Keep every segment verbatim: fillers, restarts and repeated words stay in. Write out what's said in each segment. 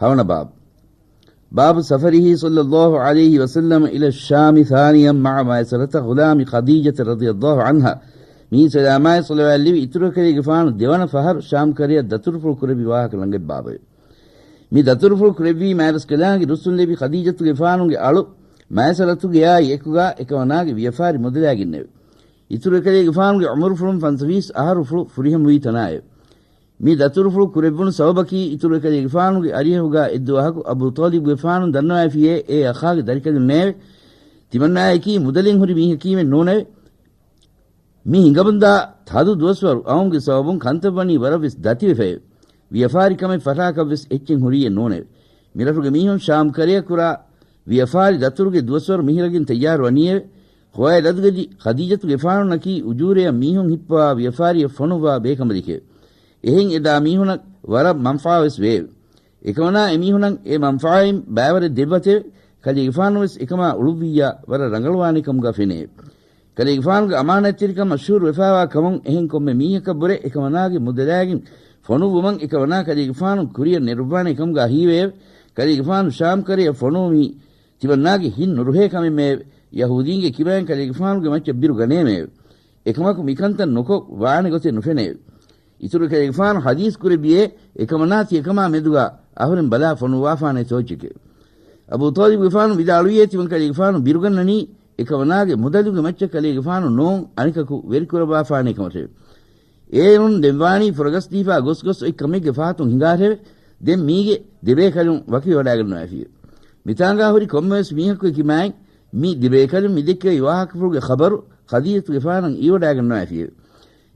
ހަވަނަ ބާބު. باب سفره صلى الله عليه وسلم إلى الشام ثانيا مع ميسرة غلام خديجة رضي الله عنها. މީ ސަލާމާއި ޞަލަވާތް ލެވި އިތުރު ކަލޭގެފާނު ދެވަނަ ފަހަރު ޝާމް ކަރަޔަށް ދަތުރުފުޅު ކުރެއްވި ވާހަކަ ލަނގައި ބާބެވެ. މި ދަތުރުފުޅު ކުރެއްވީ މާތްރަސްކަލާނގެ ރުއްސުން ލެއްވި ޚަދީޖަތުގެފާނުގެ އަޅު މައިސަރަތުގެއާއި އެކުގާ އެކަމަނާގެ ވިޔަފާރި މުދަލާގެންނެވެ. އިތުރު ކަލޭގެފާނުގެ އުމުރުފުޅުން ފަންސަވީސް އަހަރު ފުޅު ފުރިހަމަވީ ތަނާއެވެ. މި ދަތުރުފުޅު ކުރެއްވުނު ސަބަބަކީ އިތުރު ކަލޭގެފާނުގެ އަރިހަށް ހުގާ އެއްދުވަހަކު އަބޫ ޠާލިބުގެފާނު ދަންނަވައިފިޔޭ އެ އަޚާގެ ދަރިކަލުންނޭވެ. ތިމަންނާއަކީ މުދަލެއް ހުރި މީހަކީމެއް ނޫނެވެ. މި ހިނގަމުންދާ ތަދު ދުވަސްވަރު އައުމުގެ ސަބަބުން ކަންތައް ވަނީ ވަރަށް ވެސް ދަތިވެފައެވެ. ވިޔަފާރި ކަމެއް ފަށާކަށް ވެސް އެއްޗެއް ހުރީއެއް ނޫނެވެ. މިރަށުގެ މީހުން ޝާމް ކަރަޔަށް ކުރާ ވިޔަފާރި ދަތުރުގެ ދުވަސްވަރު މިހިރަގެން ތައްޔާރު ވަނީއެވެ. ޚުވައިލަދުގެ ދި ޚަދީޖަތުގެފާނުންނަކީ އުޖޫރަޔަށް މީހުން ހިއްޕަވާ ވިޔަފާރިއަށް ފޮނުއްވާ ބޭކަނބަލެކެވެ. އެހެން އެދާ މީހުނަށް ވަރަށް މަންފާވެސް ވެއެވެ. އެކަމަނާ އެމީހުނަށް އެ މަންފާއިން ބައިވަރެއް ދެއްވަތެވެ. ކަލޭގެފާނުވެސް އެކަމާ އުޅުއްވިއްޔާ ވަރަށް ރަނގަޅުވާނެ ކަމުގަ ފެނެއެވެ. ކަލޭގެފާނުގެ އަމާނާތްތެރިކަން މަޝްހޫރު ވެފާވާ ކަމުން އެހެން ކޮންމެ މީހަކަށް ބުރެ އެކަމަނާގެ މުދަލާގެން ފޮނުއްވުމަށް އެކަމަނާ ކަލޭގެފާނު ކުރިއަށް ނެރުއްވާނެ ކަމުގަ ހީވެއެވެ. ކަލޭގެފާނު ޝާމް ކަރަޔަށް ފޮނުވުމީ ތިމަންނާގެ ހިތް ނުރުހޭ ކަމެއްމެއެވެ. ޔަހޫދީންގެ ކިބައިން ކަލޭގެފާނުގެ މައްޗަށް ބިރު ގަނޭމެއެވެ. އެކަމަކު މިކަންތައް ނުކޮށް ވާނެ ގޮތެއް ނުފެނެއެވެ. އިތުރު ކަލޭގެފާނު ޙަދީޘް ކުރެއްވިއޭ، އެކަމަނާ ތިޔަކަމާ މެދުގަ އަހުރެން ބަލާ ފޮނުއްވާފާނެ ތޯއްޗެކެވެ. އަބޫ ޠާލިބުގެފާނު ވިދާޅުވިއޭ، ތިމަން ކަލޭގެފާނު ބިރުގަންނަނީ އެކަމަނާގެ މުދަލުގެ މައްޗަށް ކަލޭގެފާނު ނޫން އަނެކަކު ވެރިކުރައްވާފާނެ ކަމަށެވެ. އޭރުން ދެންވާނީ ފުރަގަސްދީފާ ގޮސްގޮސް އޮތް ކަމެއްގެ ފަހަތުން ހިނގާށެވެ. ދެން މީގެ ދެބޭކަލުން ވަކިވެވަޑައިގަންނަވައިފިއެވެ. މިތާނގާ ހުރި ކޮންމެވެސް މީހަކުގެ ކިބައިން މި ދެބޭކަލުން މިދެއްކެވި ވާހަކަފުޅުގެ ޚަބަރު ޚަދީޖަތުގެފާނަށް އިވިވަޑައިގަންނަވައިފިއެވެ.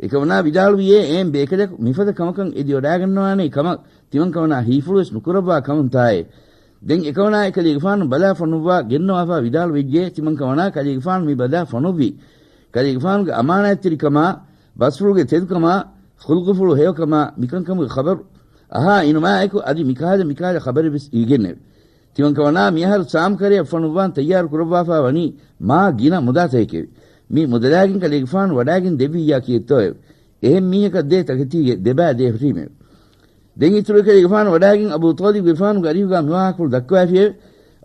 އެކަމަނާ ވިދާޅުވިއޭ، އެހެން ބޭކަލަކު މިފަދަ ކަމަކަށް އެދިވަޑައިގަންނަވާނޭ ކަމަށް ތިމަންކަމަނާ ހީފުޅުވެސް ނުކުރައްވާ ކަމުންތާއޭ. ދެން އެކަމަނާ އެކަލޭގެފާނު ބަލާ ފޮނުއްވާ ގެންނަވާފާ ވިދާޅުވެއްޖެ، ތިމަންކަމަނާ ކަލޭގެފާނު މި ބަލާ ފޮނުއްވީ ކަލޭގެފާނުގެ އަމާނާތްތެރިކަމާ، ބަސްފުޅުގެ ތެދުކަމާ، ޚުލްޤުފުޅު ހެޔޮކަމާ، މިކަންކަމުގެ ޚަބަރު އަހާ އިނުމާއެކު އަދި މިކަހަލަ މިކަހަލަ ޚަބަރެއްވެސް އިވިގެންނެވެ. ތިމަންކަމަނާ މިއަހަރު ޝާމް ކަރަޔަށް ފޮނުއްވާން ތައްޔާރު ކުރައްވާފާ ވަނީ މާ ގިނަ މުދާތަކެކެވެ. މި މުދަލާގެން ކަލޭގެފާނު ވަޑާގެން ދެއްވިއްޔާ ކީއްތޯއެވެ. އެހެން މީހަކަށް ދޭ ތަކެތީގެ ދެބައި ދޭ ހުށީމެވެ. ދެން އިތުރު ކަލޭގެފާނު ވަޑާގެން އަބޫ ޠާލިބުގެފާނުގެ އަރިހުގާ މިވާހަކަފުޅު ދައްކަވައިފިއެވެ.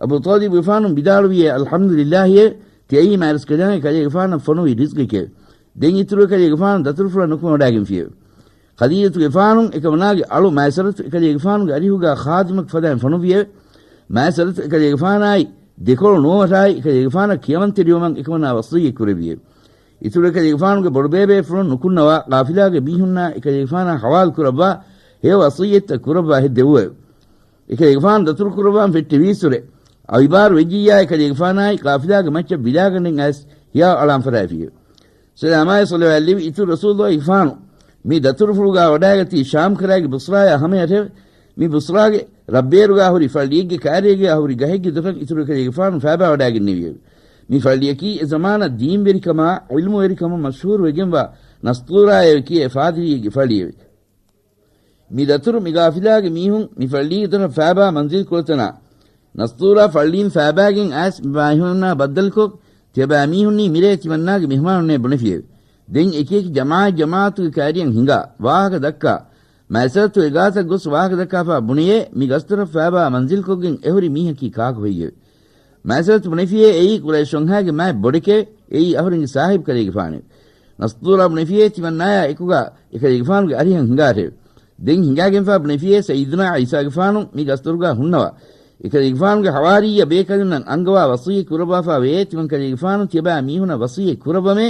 އަބޫ ޠާލިބުގެފާނު ވިދާޅުވިއޭ، އަލްޙަމްދުލިއްލާހިއޭ، ތިއީ މާތްރަސްކަލާނގެ ކަލޭގެފާނަށް ފޮނުވި ރިޒްގެކެވެ. ދެން އިތުރު ކަލޭގެފާނު ދަތުރުފުޅަށް ނުކުމެވަޑައިގެންފިއެވެ. ޚަދީޖަތުގެފާނު އެކަމަނާގެ އަޅު މައިސަރަތު އެކަލޭގެފާނުގެ އަރިހުގާ ޚާދިމަކު ފަދައިން ފޮނުއްވިއެވެ. މައިސަރަތު އެކަލޭގެފާނާއި ދެކޮޅު ނުވަވަށާއި އެކަލޭގެފާނަށް ކިޔަމަންތެރިވުމަށް އެކަމަނާ ވަޞިއްޔަތް ކުރެއްވިއެވެ. އިތުރު އެކަލޭގެފާނުގެ ބޮޑުބޭބޭފުޅުން ނުކުންނަވާ ޤާފިލާގެ މީހުންނާ އެކަލޭގެފާނާ ހަވާލު ކުރައްވާ ހެޔޮ ވަޞިއްޔަތްތައް ކުރައްވާ ހެއްދެވުއެވެ. އެކަލޭގެފާނު ދަތުރު ކުރައްވާން ފެއްޓެވީއްސުރެ، އަވިބާރު ވެއްޖިއްޔާ އެކަލޭގެފާނާއި ޤާފިލާގެ މައްޗަށް ވިލާގަނޑެއް އައިސް ހިޔާ އަޅާން ފަށާފިއެވެ. ސަލާމާއި ޞަލަވާތް ލެވި އިތުރު ރަސޫލުއްލާހިގެފާނު މި ދަތުރުފުޅުގާ ވަޑާގަތީ ޝާމް ކަރައިގެ ބުޞްރާޔާ ހަމަޔަށެވެ. މި ބުޞްރާގެ ރައްބޭރުގާ ހުރި ފައްޅިއެއްގެ ކާރިއެއްގާ ހުރި ގަހެއްގެ ދޮރަށް އިތުރު ކަލޭގެފާނު ފައިބާ ވަޑާގެންނެވިއެވެ. މި ފައްޅިއަކީ އެ ޒަމާނަށް ދީންވެރިކަމާ ޢިލްމުވެރިކަމަށް މަޝްހޫރު ވެގެންވާ ނަސްޠޫރާއެވެ ކިޔޭ ފާދިރީއެއްގެ ފައްޅިއެވެ. މި ދަތުރު މި ގާފިލާގެ މީހުން މި ފައްޅީގެ ދޮރަށް ފައިބާ މަންޒިލް ކުޅަތަނާ. ނަސްޠޫރާ ފައްޅީން ފައިބާގެން އައިސް މި މީހުންނާ ބައްދަލުކޮށް، ތިޔަބައިމީހުންނީ މިރޭ ތިމަންނާގެ މެހުމާނުންނޭ ބުނެފިއެވެ. ދެން އެކިއެކި ޖަމާޢަތް ޖަމާޢަތުގެ ކައިރިއަށް ހިނގާ، ވާހަކަ ދައްކާ، މައިސަރަތު އެގާތަށް ގޮސް ވާހަކަ ދައްކާފާ ބުނެޔޭ، މި ގަސްދޮރަށް ފައިބާ މަންޒިލްކޮށްގެން އެހުރި މީހަކީ ކާކު ހެއްޔެވެ؟ މައިސަރަތު ބުނެފިއޭ، އެއީ ޤުރައިޝްވަންހާގެ މާތް ބޮޑެކެވެ. އެއީ އަހުރެންގެ ސާހިބު ކަލޭގެފާނެވެ. ނަސްޠޫރާ ބުނެފިއޭ، ތިމަންނާޔާ އެކުގާ އެކަލޭގެފާނުގެ އަރިހަށް ހިނގާށެވެ. ދެން ހިނގާގެންފާ ބުނެފިއޭ، ސައްޔިދުނާ ޢީސާގެފާނު މި ގަސްދޮރުގާ ހުންނަވާ. އެކަލޭގެފާނުގެ ޙަވާރިއްޔަ ބޭކަލުންނަށް އަންގަވާ ވަޞިއްޔަތް ކުރައްވާފާ ވެޔޭ، ތިމަން ކަލޭގެފާނު ތިޔަބައި މީހުނަށް ވަޞިއްޔަތް ކުރައްވަމޭ،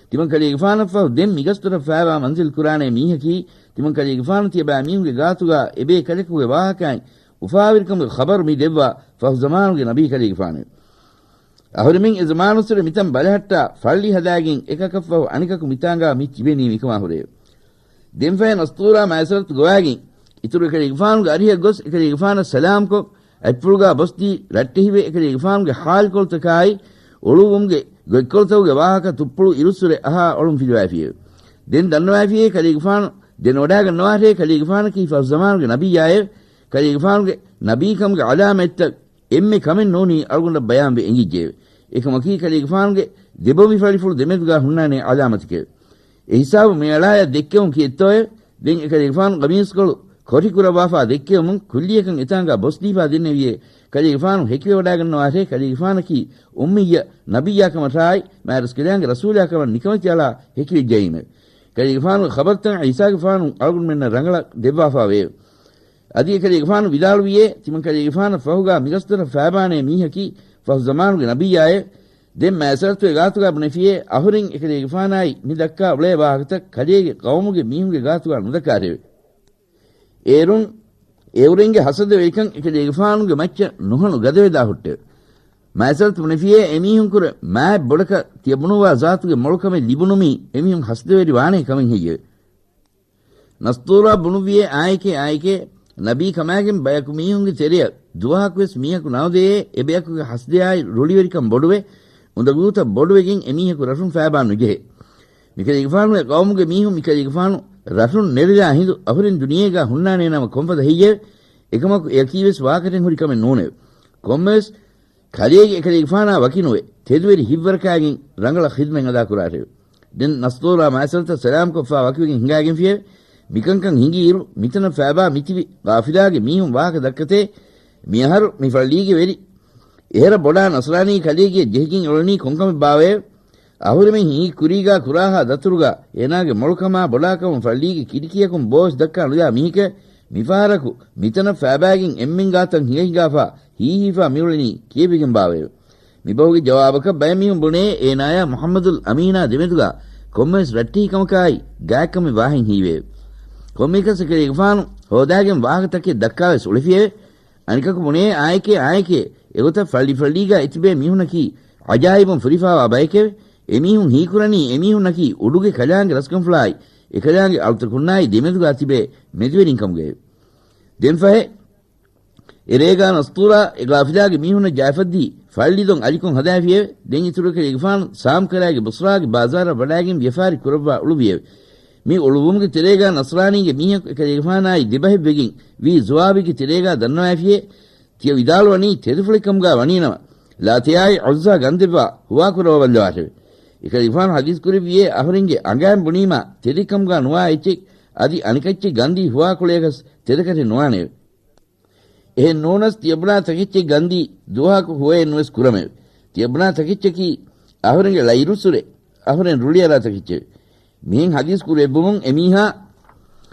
ތިމަން ކަލޭގެފާނަށްފަހު ދެން މިގަސްދޮރަށް ފައިބާ މަންޒިލް ކުރާނޭ މީހަކީ، ތިމަން ކަލޭގެފާނު ތިޔަބައި މީހުންގެ ގާތުގާ އެބޭކަލަކުގެ ވާހަކައިން އުފާވެރިކަމުގެ ޚަބަރު މި ދެއްވާ ފަހު ޒަމާނުގެ ނަބީ ކަލޭގެފާނެވެ. އަހުރެމެން އެ ޒަމާނުއްސުރެ މިތަން ބަލަހައްޓާ ފައްޅި ހަދާގެން އެކަކަށްފަހު އަނެކަކު މިތާނގާ މި ތިބެނީ މިކަމާ ހުރެއެވެ. ދެންފަހެ ނަސްޠޫރާ މައިސަރަތު ގޮވާގެން އިތުރު އެކަލޭގެފާނުގެ އަރިހަށް ގޮސް އެކަލޭގެފާނަށް ސަލާމްކޮށް، އަތްޕުޅުގާ ބޮސްދީ ރައްޓެހިވެ އެކަލޭގެފާނުގެ ޙާލުކޮޅުތަކާއި އުޅުއްވުމުގެ ގޮތްކޮޅުތަކުގެ ވާހަކަ ތުއްޕުޅު އިރުއްސުރެ އަހާ އޮޅުން ފިލުވައިފިއެވެ. ދެން ދަންނަވައިފިއޭ، ކަލޭގެފާނު ދެނެވަޑައިގަންނަވާށޭ، ކަލޭގެފާނަކީ ފަހު ޒަމާނުގެ ނަބިއްޔާއެވެ. ކަލޭގެފާނުގެ ނަބީކަމުގެ ޢަލާމަތްތައް އެންމެ ކަމެއް ނޫނީ އަޅުގަނޑަށް ބަޔާންވެ އެނގިއްޖެއެވެ. އެކަމަކީ ކަލޭގެފާނުގެ ދެބޮނބިފަޅިފުޅު ދެމެދުގާ ހުންނާނޭ ޢަލާމަތެކެވެ. އެހިސާބު މިއަޅާޔަށް ދެއްކެވުން ކީއްތޯއެވެ؟ ދެން އެކަލޭގެފާނު ޤަމީސްކޮޅު ކޮޓިކުރައްވާފާ ދެއްކެވުމުން ކުއްލިއަކަށް އެތާނގާ ބޮސްދީފާ ދެންނެވިއޭ. ކަލޭގެފާނު ހެކިވެވަޑާގަންނަވާށޭ، ކަލޭގެފާނަކީ އުއްމިއްޔަ ނަބިއްޔާ ކަމަށާއި، މާތްރަސްކަލާނގެ ރަސޫލާ ކަމަށް ނިކަމެތި އަޅާ ހެކިވެއްޖައީމެވެ. ކަލޭގެފާނުގެ ޚަބަރުތައް ޢީސާގެފާނު އަޅުގަނޑުމެންނަށް ރަނގަޅަށް ދެއްވާފާވެއެވެ. އަދި އެކަލޭގެފާނު ވިދާޅުވިއޭ، ތިމަންކަލޭގެފާނަށް ފަހުގާ މިގަސްތައް ފައިބާނޭ މީހަކީ ފަހު ޒަމާނުގެ ނަބިއްޔާއެވެ. ދެން މާތް ސަލަފްތަކުގެ ގާތުގާ ބުނެފިއޭ، އަހުރެން އެކަލޭގެފާނާއި މި ދައްކާ އުޅޭ ވާހަކަތައް ކަލޭގެ ޤައުމުގެ މީހުންގެ ގާތުގާ ނުދައްކާށެވެ. އޭރުން އެއުރެންގެ ހަސަދަވެރިކަން އެކަލޭގެފާނުގެ މައްޗަށް ނުހަނު ގަދަވެދާ ހުއްޓެވެ. މާތް ސަލަފްތަކު ބުނެފިއޭ، އެމީހުންކުރެ މާތް ބޮޑަކަށް ތިޔަ ބުނުއްވާ ޒާތުގެ މޮޅުކަމެއް ލިބުނުމީ އެމީހުން ހަސަދަވެރި ވާނޭ ކަމެއް ހެއްޔެވެ؟ ނަސްޠޫރާ ބުނުއްވިއޭ، އާއެކޭ އާއެކޭ، ނަބީ ކަމާގެން ބަޔަކު މީހުންގެ ތެރެއަށް ދުވަހަކުވެސް މީހަކު ނައުދެޔޭ، އެބަޔަކުގެ ހަސަދަޔާއި ރުޅިވެރިކަން ބޮޑުވެ، އުނދަގޫތައް ބޮޑުވެގެން އެމީހަކު ރަށުން ފައިބާ ނުޖެހޭ. މިކަލޭގެފާނުގެ ޤައުމުގެ މީހުން މިކަލޭގެފާނު ރަށުން ނެރެލާ ހިނދު އަހުރެން ދުނިޔޭގާ ހުންނާނޭ ނަމަ ކޮންފަދަ ހެއްޔެވެ؟ އެކަމަކު އެއަކީވެސް ވާކަޓެއް ހުރި ކަމެއް ނޫނެވެ. ކޮންމެވެސް ކަލޭގެ އެކަލޭގެފާނާ ވަކިނުވެ، ތެދުވެރި ހިތްވަރަކާގެން ރަނގަޅަށް ޚިދުމަތް އަދާކުރާށެވެ. ދެން ނަސްޠޫރާ މާތް ސަލަފްތައް ސަލާމްކޮށްފާ ވަކިވެގެން ހިނގާގެންފިއެވެ. މިކަންކަން ހިނގިއިރު، މިތަނަށް ފައިބާ މިތިބި ޤާފިލާގެ މީހުން ވާހަކަ ދައްކަތޭ، މިއަހަރު މި ފައްޅީގެ ވެރި އެހެރަ ބޮޑާ ނަޞްރާނީ ކަލޭގެއަށް ޖެހިގެން އުޅެނީ ކޮންކަމެއްބާވައެވެ؟ އަހުރެމެން ހިނގި ކުރީގާ ކުރާހާ ދަތުރުގާ އޭނާގެ މޮޅުކަމާ ބޮޑާކަމުން ފައްޅީގެ ކިޑިކިޔަކުން ބޯވެސް ދައްކާ ނުލާ މީހެކޭ، މިފަހަރަކު މިތަނަށް ފައިބާގެން އެންމެން ގާތަށް ހިނގަ ހިނގާފާ ހީހީފާ މިއުޅެނީ ކީއްވެގެންބާވައެވެ؟ މިބަހުގެ ޖަވާބަކަށް ބައެއް މީހުން ބުނޭ، އޭނާޔާ މުޙައްމަދުލް އަމީނާ ދެމެދުގާ ކޮންމެވެސް ރައްޓެހިކަމަކާއި ގާތްކަމެއް ވާހެން ހީވެއެވެ. ކޮންމެއަކަސް އެކަލޭގެފާނު ހޯދާގެން ވާހަކަތަކެއް ދައްކާވެސް އުޅެފިއެވެ. އަނެކަކު ބުނޭ، އާއެކޭ އާއެކޭ، އެގޮތަށް ފައްޅިފައްޅީގާ އެތިބޭ މީހުންނަކީ އަޖާއިބުން ފުރިފާވާ ބަޔެކެވެ. އެމީހުން ހީކުރަނީ އެމީހުންނަކީ އުޑުގެ ކަލާނގެ ރަސްކަންފުޅާއި އެކަލާނގެ އަޅުތަކުންނާއި ދެމެދުގާ ތިބޭ މެދުވެރިން ކަމުގައެވެ. ދެންފަހެ އެރޭގާ ނަސްޠޫރާ އެ ޤާފިލާގެ މީހުންނަށް ޖައިފައްދީ ފައްޅިދޮން އަލިކޮށް ހަދާފިއެވެ. ދެން އިތުރު އެކަލޭގެފާނު ސާމްކަރާގެ ބުޞްރާގެ ބާޒާރަށް ވަޑާގެން ވިޔަފާރި ކުރައްވާ އުޅުއްވިއެވެ. މި އުޅުއްވުމުގެ ތެރޭގާ ނަޞްރާނީގެ މީހަކު އެކަލޭގެފާނާއި ދެބަހެއްވެގެން ވީ ޒުވާބީގެ ތެރޭގާ ދަންނަވައިފިއޭ، ތިޔަ ވިދާޅުވަނީ ތެދުފުޅެއްކަމުގާ ވަނީނަމަ، ލާތަޔާއި ޢުއްޒާ ގަންދެއްވާ ހުވާކުރައްވަވައްލަވާށެވެ. އެކަލޭގެފާނު ޙަދީޘް ކުރެއްވިއޭ، އަހުރެންގެ އަނގައިން ބުނީމާ ތެދެއްކަމުގާ ނުވާ އެއްޗެއް އަދި އަނެކައްޗެއް ގަންދީ ހުވާކުޅޭކަސް ތެދަކަށެއް ނުވާނެއެވެ. އެހެން ނޫނަސް ތިޔަބުނާ ތަކެއްޗެއް ގަންދީ ދުވަހަކު ހުވައެއްނުވެސް ކުރަމެވެ. ތިޔަބުނާ ތަކެއްޗަކީ އަހުރެންގެ ޅައިރުއްސުރެ އަހުރެން ރުޅިއަރާ ތަކެއްޗެވެ. މިހެން ޙަދީޘް ކުރެއްވުމުން އެމީހާ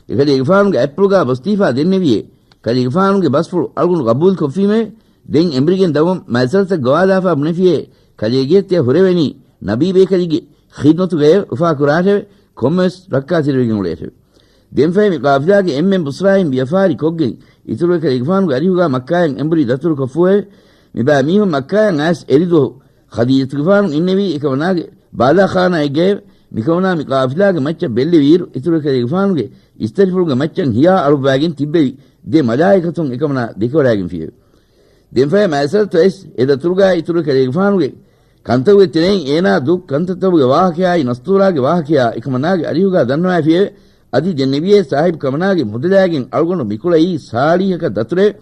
އެކަލޭގެފާނުގެ އަތްޕުޅުގާ ބޮސްދީފާ ދެންނެވިއޭ، ކަލޭގެފާނުގެ ބަސްފުޅު އަޅުގަނޑު ގަބޫލުކޮށްފީމެވެ. ދެން އެނބުރިގެން ދަމުން މައިސަލްތައް ގޮވާލާފާ ބުނެފިއޭ، ކަލޭގެ ތިޔަ ހުރެވެނީ ނަބީ ބޭކަލެއްގެ ޚިދްމަތުގައެވެ. އުފާކުރާށެވެ. ކޮންމެވެސް ރައްކާތެރިވެގެން އުޅޭށެވެ. ދެންފަހެ މި ޤާފިލާގެ އެންމެން ބުޞްރާއިން ވިޔަފާރި ކޮށްގެން އިތުރު އެކަލޭގެފާނުގެ އަރިހުގާ މައްކާޔަށް އެނބުރި ދަތުރު ކޮށްފޫއެވެ. މިބާ މީހުން މައްކާޔަށް އައިސް އެރިދުވަހު ޚަދީޖަތުގެފާނު އިންނެވީ އެކަމަނާގެ ބާލާޚާނާއެއްގައެވެ. މިކަމަނާ މި ޤާފިލާގެ މައްޗަށް ބެއްލެވިއިރު އިތުރު އެކަލޭގެފާނުގެ އިސްތަށިފުޅުގެ މައްޗަށް ހިޔާ އަޅުއްވާގެން ތިއްބެވި ދެ މަލާއިކަތުން އެކަމަނާ ދެކެވަޑާގެންފިއެވެ. ދެންފަހެ މައިސަލްތައް އައިސް އެ ދަތުރުގާ އިތުރު އެކަލޭގެފާނުގެ ކަންތައްގެ ތެރެއިން އޭނާ ދުށް ކަންތައްތަކުގެ ވާހަކަޔާއި ނަސްޠޫރާގެ ވާހަކަޔާ އެކަމަނާގެ އަރިހުގާ ދަންނަވައިފިއެވެ. އަދި ދެންނެވިއޭ ސާހިބު ކަމަނާގެ މުދަލާގެން އަޅުގަނޑު މިކުޅައީ ސާޅީހަކަށް ދަތުރެވެ.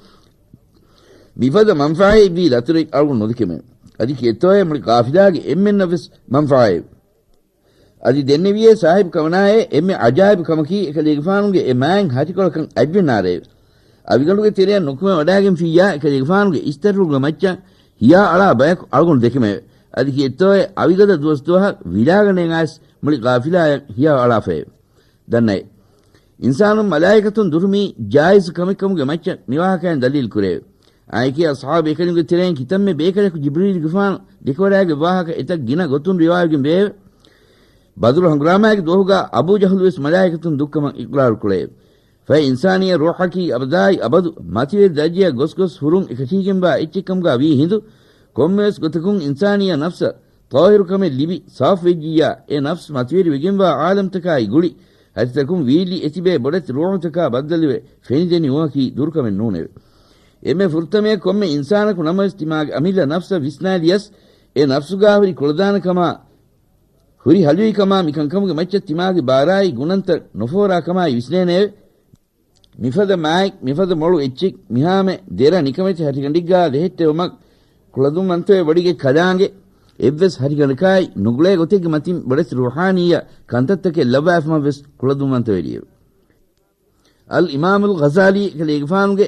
މިފަދަ މަންފާއެއް ވީ ދަތުރެއް އަޅުގަނޑު ނުދެކެމެވެ. އަދި ކިއެއްތޯއޭ މުޅި ޤާފިލާގެ އެންމެންނަށްވެސް މަންފާއެވެ. އަދި ދެންނެވިއޭ ސާހިބު ކަމަނާއޭ އެންމެ އަޖާއިބު ކަމަކީ އެކަލޭގެފާނުގެ އެ މާތް ހަށިކޮޅަކަން އަތްވެންނާރެއެވެ. އަވިގަނޑުގެ ތެރެއަށް ނުކުމެ ވަޑާގެންފިއްޔާ އެކަލޭގެފާނުގެ އިސްތަށިފުޅުގެ މައްޗަށް ހިޔާ އަޅާ ބަޔަކު އަޅުގަނޑު ދެކެމެވެ. އަދި ކިއެއްތޯއޭ އަވިގަދަ ދުވަސް ދުވަހަށް ވިލާގަނޑެއް އައިސް މުޅި ޤާފިލާއަށް ހިޔާ އަޅާފައެވެ. ދަންނައޭ. އިންސާނުން މަލާއިކަތުން ދުރުމީ ޖާއިޒު ކަމެއްކަމުގެ މައްޗަށް މިވާހަކައިން ދަލީލު ކުރެއެވެ. އާއެކީ އަޞްޙާބު އެކަލިނގެ ތެރެއިން ކިތަންމެ ބޭކަލަކު ޖިބްރީލުގެފާނު ދެކެވަޑާގެ ވާހަކަ އެތައް ގިނަ ގޮތުން ރިވާވެގެން ވެއެވެ. ބަދުރު ހަނގުރާމާގެ ދުވަހުގާ އަބޫ ޖަހުލުވެސް މަލާއިކަތުން ދުއްކަމަށް އިޤްރާރު ކުޅެއެވެ. ފަހެ އިންސާނީ ރޫޙަކީ އަބަދާއި އަބަދު މަތިވެރި ދަރަޖަޔަށް ގޮސްގޮސް ހުރުން އެކަށީގެންވާ އެއްޗެއްކަމުގާ ވީ ހިނދު، ކޮންމެވެސް ގޮތަކުން އިންސާނީ ނަފްސަށް ޠާހިރުކަމެއް ލިބި ސާފުވެއްޖިއްޔާ، އެ ނަފްސް މަތިވެރިވެގެންވާ ޢާލަމްތަކާއި ގުޅި، ހަތިތަކުން ވީއްލި އެތިބޭ ބޮޑެތި ރޫޙުތަކާ ބައްދަލުވެ ފެނިދެނި އުވަކީ ދުރުކަމެއް ނޫނެވެ. އެންމެ ފުރަތަމަޔަށް ކޮންމެ އިންސާނަކު ނަމަވެސް ތިމާގެ އަމިއްލަ ނަފްސަށް ވިސްނާލިޔަސް، އެ ނަފްސުގާ ހުރި ކުޅަދާނަކަމާ، ހުރި ހަލުވިކަމާ މިކަންކަމުގެ މައްޗަށް ތިމާގެ ބާރާއި ގުނަންތައް ނުފޯރާ ކަމާއި ވިސްނޭނެއެވެ. މިފަދަ މާތް، މިފަދަ މޮޅު އެއްޗެއް، މިހާމެ ދެރަ ނިކަމެތި ހަށިގަނޑެއްގާ ދެހެއްޓެވުމަށް ކުޅަދުންވަންތަވެ ވޮޑިގެ ކަލާނގެ އެއްވެސް ހަށިގަނޑަކާއި ނުގުޅޭ ގޮތެއްގެ މަތިން ބޮޑެތި ރޫޙާނީއްޔަ ކަންތައްތަކެއް ލައްވާފަމަށްވެސް ކުޅަދުންވަންތަވެރިއެވެ. އަލް އިމާމުލް ޣަޒާލީ ކަލޭގެފާނުގެ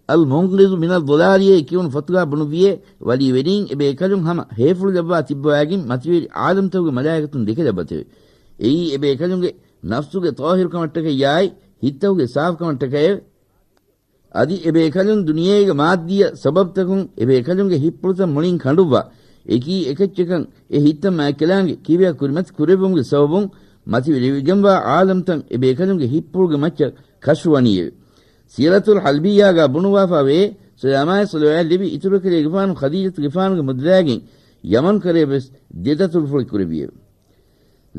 އަލް މުންޤިޛު މިނަލް ޟަލާލީ ކިޔުނު ފޮތުގާ ބުނުއްވިއޭ، ވަލީވެރީން އެބޭކަލުން ހަމަ ހޭފުޅު ލައްވާ ތިއްބަވާގެން މަތިވެރި ޢާލަމްތަކުގެ މަލާއިކަތުން ދެކެލައްވަތެވެ. އެއީ އެބޭކަލުންގެ ނަފްސުގެ ޠާހިރުކަމަށްޓަކައްޔާއި، ހިތްތަކުގެ ސާފުކަމަށްޓަކައެވެ. އަދި އެބޭކަލުން ދުނިޔޭގެ މާއްދީ ސަބަބުތަކުން އެބޭކަލުންގެ ހިތްޕުޅުތައް މުޅިން ކަނޑުއްވާ، އެކީ އެކައްޗަކަށް އެ ހިތްތައް މާތްކަލާނގެ ކިބަޔަށް ކުރިމަތި ކުރެއްވުމުގެ ސަބަބުން މަތިވެރިވެގެންވާ ޢާލަމްތައް އެބޭކަލުންގެ ހިތްޕުޅުގެ މައްޗަށް ކަޝްފުވަނީއެވެ. ސީރަތުލް ޙަލްބިއްޔާގާ ބުނުއްވާފާވޭ، ސަލާމާއި ޞަލަވާތް ލެއްވި އިތުރު ކަލޭގެފާނު ޚަދީޖަތުގެފާނުގެ މުދަލާގެން ޔަމަން ކަރަޔަށް ވެސް ދެ ދަތުރުފުޅި ކުރެއްވިއެވެ.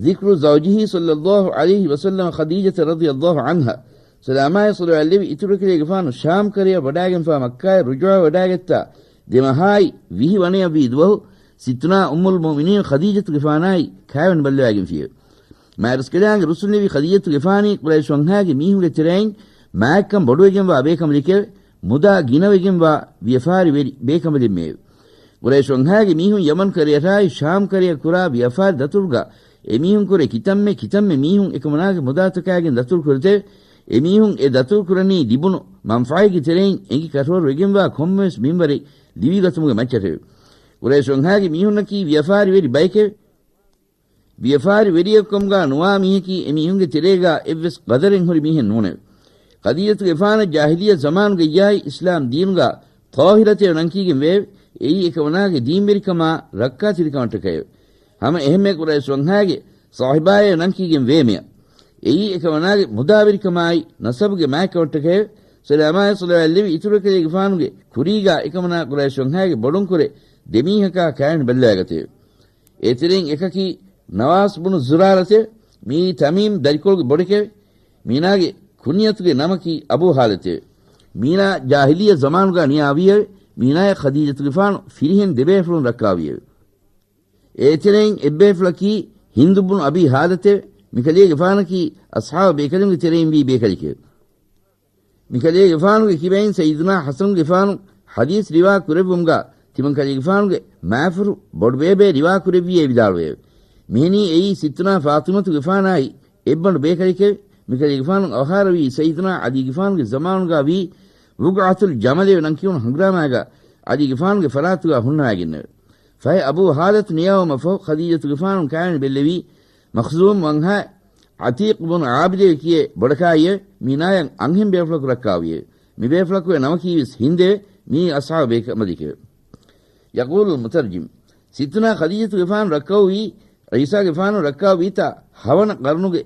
ذكر زوجه صلى الله عليه وسلم خديجة رضي الله عنها، ސަލާމާއި ޞަލަވާތް ލެއްވި އިތުރު ކަލޭގެފާނު ޝާމް ކަރަޔަށް ވަޑާގެންފާ މައްކާއަށް ރުޖޫޢަ ވަޑާގަތްތާ ދެ މަހާއި ވިހި ވަނަޔަށްވީ ދުވަހު، ސިއްތުނާ އުއްމުލް މުއުމިނީން ޚަދީޖަތުގެފާނާއި ކާވެނި ބައްލަވާގެންފިއެވެ. މާތްރަސްކަލާނގެ ރުއްސުންލެވި ޚަދީޖަތުގެފާނީ ޤުރައިޝް ވަންހާގެ މީހުންގެ ތެރެއިން މާތްކަން ބޮޑުވެގެންވާ ބޭކަނބަލެކެވެ. މުދާ ގިނަވެގެންވާ ވިޔަފާރިވެރި ބޭކަނބަލެއްމެއެވެ. ޤުރައިޝް ވަންހާގެ މީހުން ޔަމަން ކަރަޔަށާއި ޝާމް ކަރަޔަށް ކުރާ ވިޔަފާރި ދަތުރުގަ އެމީހުން ކުރެ ކިތަންމެ ކިތަންމެ މީހުން އެކަމަނާގެ މުދާތަކާގެން ދަތުރު ކުރެތެވެ. އެމީހުން އެ ދަތުރު ކުރަނީ ލިބުނު މަންފާއެއްގެ ތެރެއިން އެނގި ކަށަވަރު ވެގެންވާ ކޮންމެވެސް މިންވަރެއް ލިބިގަތުމުގެ މައްޗަށެވެ. ޤުރައިޝް ވަންހާގެ މީހުންނަކީ ވިޔަފާރިވެރި ބައެކެވެ. ވިޔަފާރިވެރިއެއްކަމުގާ ނުވާ މީހަކީ އެމީހުންގެ ތެރޭގާ އެއްވެސް ޤަދަރެއް ހުރި މީހެއް ނޫނެވެ. ޚަދީޖަތުގެފާނަށް ޖާހިލިއްޔަ ޒަމާނުގައްޔާއި އިސްލާމް ދީނުގާ ޠާހިރަތޭ ނަންކީގެން ވެއެވެ. އެއީ އެކަމަނާގެ ދީންވެރިކަމާ ރައްކާތެރިކަމަށްޓަކައެވެ. ހަމަ އެހެންމެ ޤުރައިޝް ވަންހާގެ ޞާޙިބާއޭ ނަންކީގެން ވޭމެޔަ. އެއީ އެކަމަނާގެ މުދާވެރިކަމާއި ނަސަބުގެ މާތްކަމަށްޓަކައެވެ. ސަލާމާއި ޞަލަވާތް ލެއްވި އިތުރު ކަލޭގެފާނުގެ ކުރީގާ އެކަމަނާ ޤުރައިޝް ވަންހާގެ ބޮޑުންކުރެ ދެމީހަކާ ކާވެނި ބައްލަވާގަތެވެ. އޭތެރެއިން އެކަކީ ނަވާސް ބުނު ޒުރާރަތެވެ. މިއީ ތަމީމް ދަރިކޮޅުގެ ބޮޑެކެވެ. މީނާގެ ކުންޔަތުގެ ނަމަކީ އަބޫ ހާލަތެވެ. މީނާ ޖާހިލިއްޔަ ޒަމާނުގާ ނިޔާވީއެވެ. މީނާޔަށް ޚަދީޖަތުގެފާނު ފިރިހެން ދެބޭފުޅުން ރައްކާވީއެވެ. އޭތެރެއިން އެއްބޭފުޅަކީ ހިންދު ބުނު އަބީ ހާލަތެވެ. މިކަލޭގެފާނަކީ އަޞްޙާބު ބޭކަލުންގެ ތެރެއިން ވީ ބޭކަލެކެވެ. މިކަލޭގެފާނުގެ ކިބައިން ސައްޔިދުނާ ޙަސަނުގެފާނު ޙަދީޘް ރިވާ ކުރެއްވުމުގާ ތިމަންކަލޭގެފާނުގެ މާފަރު ބޮޑުބޭބެ ރިވާ ކުރެއްވިއޭ ވިދާޅުވެއެވެ. މިހެނީ އެއީ ސިއްތުނާ ފާޠިމަތުގެފާނާއި އެއްބަނޑު ބޭކަލެކެވެ. މިކަލޭގެފާނު އަވަހާރަވީ ސައްޔިދުނާ ޢަލީގެފާނުގެ ޒަމާނުގާ ވީ ވުޤްޢަތުލް ޖަމަލެވެ ނަން ކިޔުނު ހަނގުރާމާގާ ޢަލީގެފާނުގެ ފަރާތުގާ ހުންނަވާގެންނެވެ. ފަހެ އަބޫ ހާލަތު ނިޔާވުމަށްފަހު ޚަދީޖަތުގެފާނު ކާވެނި ބެއްލެވީ މަޚްޒޫމް ވަންހާ ޢަތީޤް ބުނު ޢާބިދެވެ ކިޔޭ ބޮޑަކާއިއެވެ. މީނާޔަށް އަންހެން ބޭފުޅަކު ރައްކާވިއެވެ. މި ބޭފުޅަކުގެ ނަމަކީވެސް ހިންދެވެ. މިއީ އަޞްޙާބު ބޭކަނބަލެކެވެ. ޔަޤޫލުލް މުތަރްޖިމް، ސިއްތުނާ ޚަދީޖަތުގެފާނު ރައްކައުވީ ޢީސާގެފާނު ރައްކާވީތާ ހަވަނަ ޤަރުނުގެ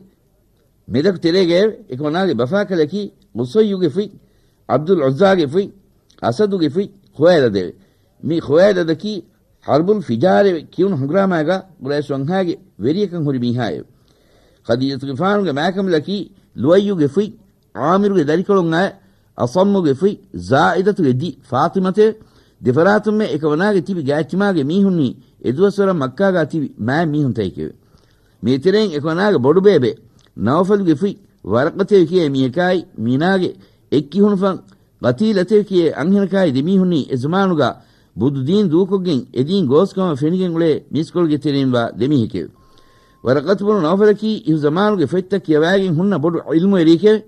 މެދަކު ތެރޭގައެވެ. އެކަމަނާގެ ބަފާކަލަކީ ޤުޞައްޔުގެ ފުތް، ޢަބްދުލް ޢުއްޒާގެ ފުތް، އަސަދުގެ ފުތް ޚުވައިލަދެވެ. މި ޚުވައިލަދަކީ ޙަރްބުލް ފިޖާރެވެ ކިޔުނު ހަނގުރާމާގާ ޤުރައިޝް ވަންހާގެ ވެރިޔަކަން ހުރި މީހާއެވެ. ޚަދީޖަތުގެފާނުގެ މާކަނބަލަކީ ލުއައްޔުގެ ފުތް، ޢާމިރުގެ ދަރިކޮޅުން އައި، އަޞައްމުގެ ފުތް، ޒާއިދަތުގެ ދި ފާޠިމަތެވެ. ދެފަރާތުންމެ އެކަމަނާގެ ތިބި ގާތްތިމާގެ މީހުންނީ އެދުވަސްވަރަށް މައްކާގާ ތިބި މާތް މީހުންތަކެކެވެ. މީތެރެއިން އެކަމަނާގެ ބޮޑުބޭބެ ނައުފަލުގެ ފުތް ވަރަޤަތެވެ ކިޔޭ މީހަކާއި، މީނާގެ އެއްކިހުނުފަން ޤަތީލަތެވެ ކިޔޭ އަންހެނަކާއި ދެމީހުންނީ އެ ޒަމާނުގާ ބުދު ދީން ދޫކޮށްގެން އެ ދީން ގޯސްކަމަށް ފެނިގެން އުޅޭ މީސްކޮޅުގެ ތެރެއިންވާ ދެމީހެކެވެ. ވަރަޤަތު ބުނު ނައުފަލަކީ އިހު ޒަމާނުގެ ފޮތްތައް ކިޔަވައިގެން ހުންނަ ބޮޑު ޢިލްމުވެރިއެކެވެ.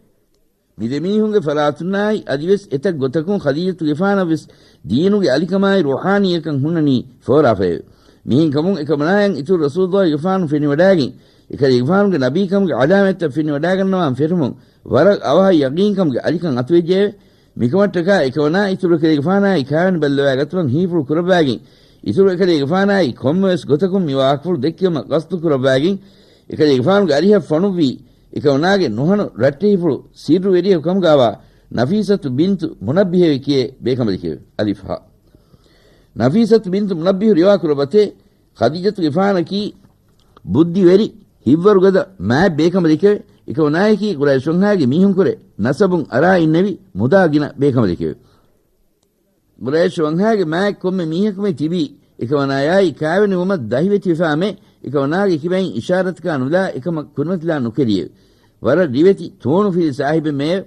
މި ދެމީހުންގެ ފަރާތުންނާއި އަދިވެސް އެތައް ގޮތަކުން ޚަދީޖަތުގެފާނަށްވެސް ދީނުގެ އަލިކަމާއި ރޫޙާނީއަކަން ހުންނަނީ ފޯރާފައެވެ. މިހެންކަމުން އެކަމަނާޔަށް އިތުރު ރަސޫލުއްލާހިގެފާނު ފެނިވަޑާގެން، އެކަލޭގެފާނުގެ ނަބީކަމުގެ ޢަލާމަތްތައް ފެނިވަޑާގަންނަވާން ފެށުމުން ވަރަށް އަވަހަށް ޔަޤީންކަމުގެ އަލިކަން އަތުވެއްޖެއެވެ. މިކަމަށްޓަކާ އެކަމަނާ އިތުރު އެކަލޭގެފާނާއި ކާވެނި ބައްލަވާގަތުމަށް ހީފުޅު ކުރައްވާގެން، އިތުރު އެކަލޭގެފާނާއި ކޮންމެވެސް ގޮތަކުން މި ވާހަކަފުޅު ދެއްކެވުމަށް ޤަޞްދު ކުރައްވާގެން، އެކަލޭގެފާނުގެ އަރިހަށް ފޮނުއްވީ، އެކަމަނާގެ ނުހަނު ރައްޓެހިފުޅު ސިއްރުވެރިއެއް ކަމުގާވާ ނަފީސަތު ބިންތު މުނައްބިހެވެ ކިޔޭ ބޭކަނބަލެކެވެ. އަލިފް ހާ. ނަފީސަތު ބިންތު މުނައްބިހު ރިވާ ކުރައްވަތޭ، ޚަދީޖަތުގެފާނަކީ ބުއްދިވެރި، ހިތްވަރުގަދަ، މާތް ބޭކަނބަލެކެވެ. އެކަމަނާޔަކީ ޤުރައިޝް ވަންހާގެ މީހުންކުރެ ނަސަބުން އަރާ އިންނެވި މުދާ ގިނަ ބޭކަނބަލެކެވެ. ޤުރައިޝް ވަންހާގެ މާތް ކޮންމެ މީހަކުމެ ތިބީ، އެކަމަނާޔާއި ކާވެނިވުމަށް ދަހިވެތިވެފާމެ، އެކަމަނާގެ ކިބައިން އިޝާރަތަކާ ނުލާ އެކަމަށް ކުރިމަތިލާ ނުކެރިއެވެ. ވަރަށް ރިވެތި ތޫނުފިލި ސާހިބެއްމެއެވެ.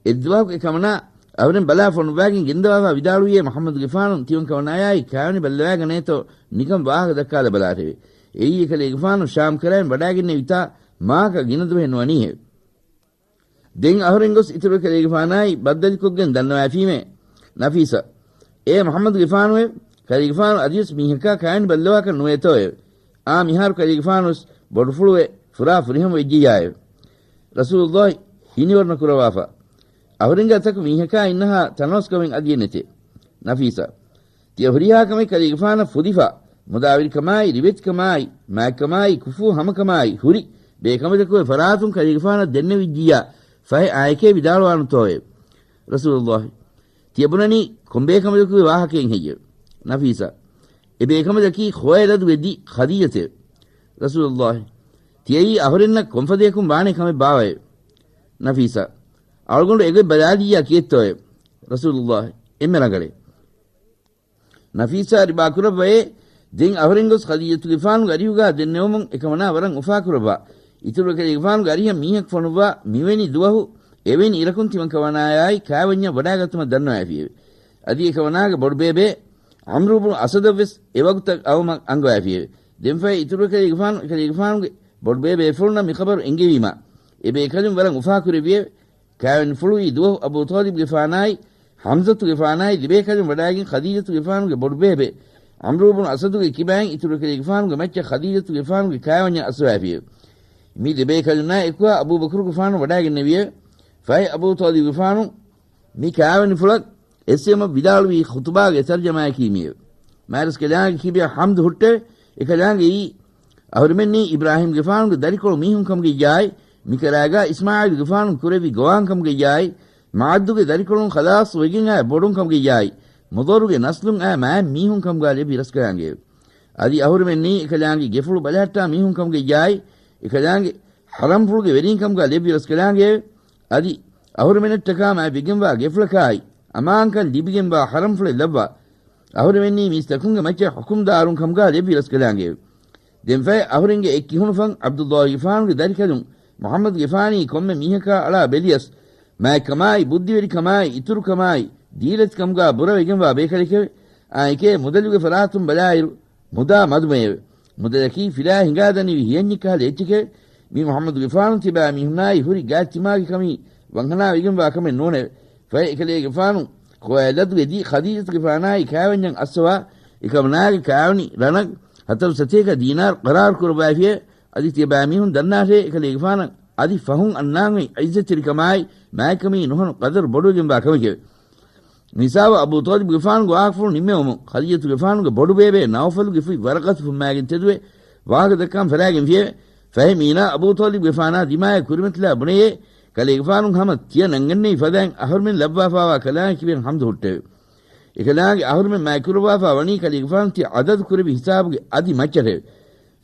އެއްދުވަހަކު އެކަމަނާ އަހުރެން ބަލާ ފޮނުއްވާގެން ގެންދަވާފާ ވިދާޅުވިއޭ، މުޙައްމަދުގެފާނު ތިމަން ކަމަނާޔާއި ކާވެނި ބައްލަވާގަނޭތޯ ނިކަން ވާހަކަ ދައްކާލަބަލާށެވެ. އެއީ އެކަލޭގެފާނު ޝާމް ކަރައިން ވަޑާގެންނެވިތާ މާކަ ގިނަ ދުވަހެއް ނުވަނީހެވެ. ދެން އަހުރެން ގޮސް އިތުރު ކަލޭގެފާނާއި ބައްދަލުކޮށްގެން ދަންނަވައިފީމޭ. ނަފީސާ، އޭ މުޙައްމަދުގެފާނުއޭ، ކަލޭގެފާނު އަދިވެސް މީހަކާ ކާއިން ބައްލަވާކަށް ނުވޭތޯއެވެ. އާ މިހާރު ކަލޭގެފާނުވެސް ބޮޑުފުޅުވެ ފުރާ ފުރިހަމަ ވެއްޖިއްޔާއެވެ. ރަސޫލުﷲ ހިނިވަރުނަ ކުރައްވާފަ، އަހުރެންގެ އަތަކު މީހަކާ އިންނަހާ ތަނަވަސްކަމެއް އަދިއެއް ނެތޭ. ނަފީސާ، ތިޔަ ހުރިހާ ކަމެއް ކަލޭގެފާނަށް ފުދިފަ، މުދާވެރިކަމާއި، ރިވެތިކަމާއި، މާތްކަމާއި، ކުފޫ ހަމަކަމާއި ހުރި ބޭކަނބަލަކުގެ ފަރާތުން ކަލޭގެފާނަށް ދެންނެވިއްޖިއްޔާ ފަހެ އާއެކޭ ވިދާޅުވާނަތޯއެވެ. ރަސޫލުﷲ، ތިޔަ ބުނަނީ ކޮން ބޭކަނބަލަކުގެ ވާހަކައެއް ހެއްޔެވެ؟ ނަފީސާ، އެ ބޭކަނބަލަކީ ޚުވައިލަދުގެ ދި ޚަދީޖަތެވެ. ރަސޫލުﷲ، ތިޔައީ އަހުރެންނަށް ކޮންފަދަޔަކުން ވާނެ ކަމެއް ބާވައެވެ؟ ނަފީސާ، އަޅުގަނޑު އެގޮތް ބަލާލިއްޔާ ކިއެއްތޯއެވެ؟ ރަސޫލުﷲ، އެންމެ ރަނގަޅޭ. ނަފީސާ ރިބާކުރައްވައޭ، ދެން އަހުރެން ގޮސް ޚަދީޖަތުގެފާނުގެ އަރިހުގާ ދެންނެވުމުން އެކަމަނާ ވަރަށް އުފާކުރައްވާ. އިތުރު ކަލޭގެފާނުގެ އަރިހަށް މީހަކު ފޮނުއްވާ މިވެނި ދުވަހު އެވެނި އިރަކުން ތިމަން ކަމަނާޔާއި ކާވެންޏަށް ވަޑާގަތުމަށް ދަންނަވައިފިއެވެ. އަދި އެކަމަނާގެ ބޮޑުބޭބޭ ޢަމްރު ބުނު އަސަދަށްވެސް އެވަގުތަށް އައުމަށް އަންގަވައިފިއެވެ. ދެންފަހެ އިތުރު ކަލޭގެފާނު އެކަލޭގެފާނުގެ ބޮޑުބޭބޭފުޅުންނަށް މިޚަބަރު އެންގެވީމާ، އެބޭކަލުން ވަރަށް އުފާކުރެއްވިއެވެ. ކާވެނިފުޅުވީ ދުވަހު އަބޫ ޠާލިބުގެފާނާއި، ޙަމްޒަތުގެފާނާއި ދެބޭކަލުން ވަޑާގެން ޚަދީޖަތުގެފާނުގެ ބޮޑުބޭބެ ޢަމްރު ބުނު އަސަދުގެ ކިބައިން އިތުރު ކަލޭގެފާނުގެ މައްޗަށް ޚަދީޖަތުގެފާނުގެ ކާވެންޏަށް އައްސަވައިފިއެވެ. މި ދެބޭކަލުންނާ އެކުވާ އަބޫބަކުރުގެފާނު ވަޑާގެންނެވިއެވެ. ފަހެ އަބޫ ޠާލިބުގެފާނު މި ކާވެނިފުޅަށް އެއްސެވުމަށް ވިދާޅުވީ ޚުތުބާގެ ތަރްޖަމާއަކީ މިއެވެ. މާތްރަސްކަލާނގެ ކިބަޔަށް ޙަމްދު ހުއްޓެވެ. އެކަލާނގެއީ އަހުރެމެންނީ އިބްރާހީމްގެފާނުގެ ދަރިކޮޅު މީހުން ކަމުގައްޔާއި، މިކަލާގާ އިސްމާޢީލުގެފާނު ކުރެއްވި ގޮވާން ކަމުގައްޔާއި، މަޢައްދުގެ ދަރިކޮޅުން ޚަލާޞް ވެގެން އާ ބޮޑުން ކަމުގައްޔާއި، މުޟައްރުގެ ނަސްލުން އާ މާތް މީހުން ކަމުގާ ލެއްވި ރަސްކަލާނގެއެވެ. އަދި އަހުރެމެންނީ އެކަލާނގެ ގެފުޅު ބަލަހައްޓާ މީހުން ކަމުގައްޔާއި، އެކަލާނގެ ޙަރަމްފުޅުގެ ވެރީން ކަމުގާ ލެއްވި ރަސްކަލާނގެއެވެ. އަދި އަހުރެމެނަށްޓަކާ މާތް ވެގެންވާ ގެފުޅަކާއި، އަމާންކަން ލިބިގެންވާ ޙަރަމްފުޅެއް ލައްވާ، އަހުރެމެންނީ މީސްތަކުންގެ މައްޗަށް ޙުކުމްދާރުން ކަމުގާ ލެއްވި ރަސްކަލާނގެއެވެ. ދެންފަހެ އަހުރެންގެ އެއް ކިހުނުފަން ޢަބްދުﷲގެފާނުގެ ދަރިކަލުން މުޙައްމަދުގެފާނީ ކޮންމެ މީހަކާ އަޅާ ބެލިޔަސް، މާތްކަމާއި، ބުއްދިވެރިކަމާއި، އިތުރުކަމާއި، ދީލަތިކަމުގާ ބުރަވެގެންވާ ބޭކަލެކެވެ. އާއެކޭ މުދަލުގެ ފަރާތުން ބަލާއިރު، މުދާ މަދުމައެވެ. މުދަލަކީ ފިލާ ހިނގާދަނިވި ހިޔަންޏެއްކަހަލަ އެއްޗެކެވެ. މި މުޙައްމަދުގެފާނު ތިބާ މީހުންނާއި ހުރި ގާތްތިމާގެ ކަމީ ވަންހަނާވެގެންވާ ކަމެއް ނޫނެވެ. ފަހެ އެކަލޭގެފާނު ޚުވައިލަދުގެ ދި ޚަދީޖަތުގެފާނާއި ކާވެންޏަށް އައްސަވާ، އެކަމަނާގެ ކާވެނި ރަނަށް ހަތަރު ސަތޭކަ ދީނާރު ޤަރާރު ކުރައްވައިފިއެވެ. އަދި ތިޔަބާ މީހުން ދަންނާށޭ، އެކަލޭގެފާނަށް އަދި ފަހުން އަންނާން އޮތް ޢިއްޒަތްތެރިކަމާއި، މާތްކަމީ ނުހަނު ޤަދަރު ބޮޑުވެގެންވާ ކަމެކެވެ. މިސާބު އަބޫ ޠާލިބުގެފާނުގެ ވާހަކަފުޅު ނިންމެވުމުން، ޚަދީޖަތުގެފާނުގެ ބޮޑުބޭބެ ނައުފަލުގެ ފުތް ވަރަޤަތު ފުއްމާގެން ތެދުވެ، ވާހަކަ ދައްކާން ފަރާގެންފިއެވެ. ފަހެ މީނާ އަބޫ ޠާލިބުގެފާނާ ދިމާޔަށް ކުރިމަތިލާ ބުނެޔޭ، ކަލޭގެފާނު ހަމަ ތިޔަ ނަންގަންނެވި ފަދައިން އަހުރުމެން ލައްވާފާވާ ކަލާނގެ ކިބައިން ޙަމްދު ހުއްޓެވެ. އެކަލާނގެ އަހުރުމެން މާތްކުރައްވާފާ ވަނީ ކަލޭގެފާނު ތިޔަ ޢަދަދު ކުރެއްވި ހިސާބުގެ އަދި މައްޗަށެވެ.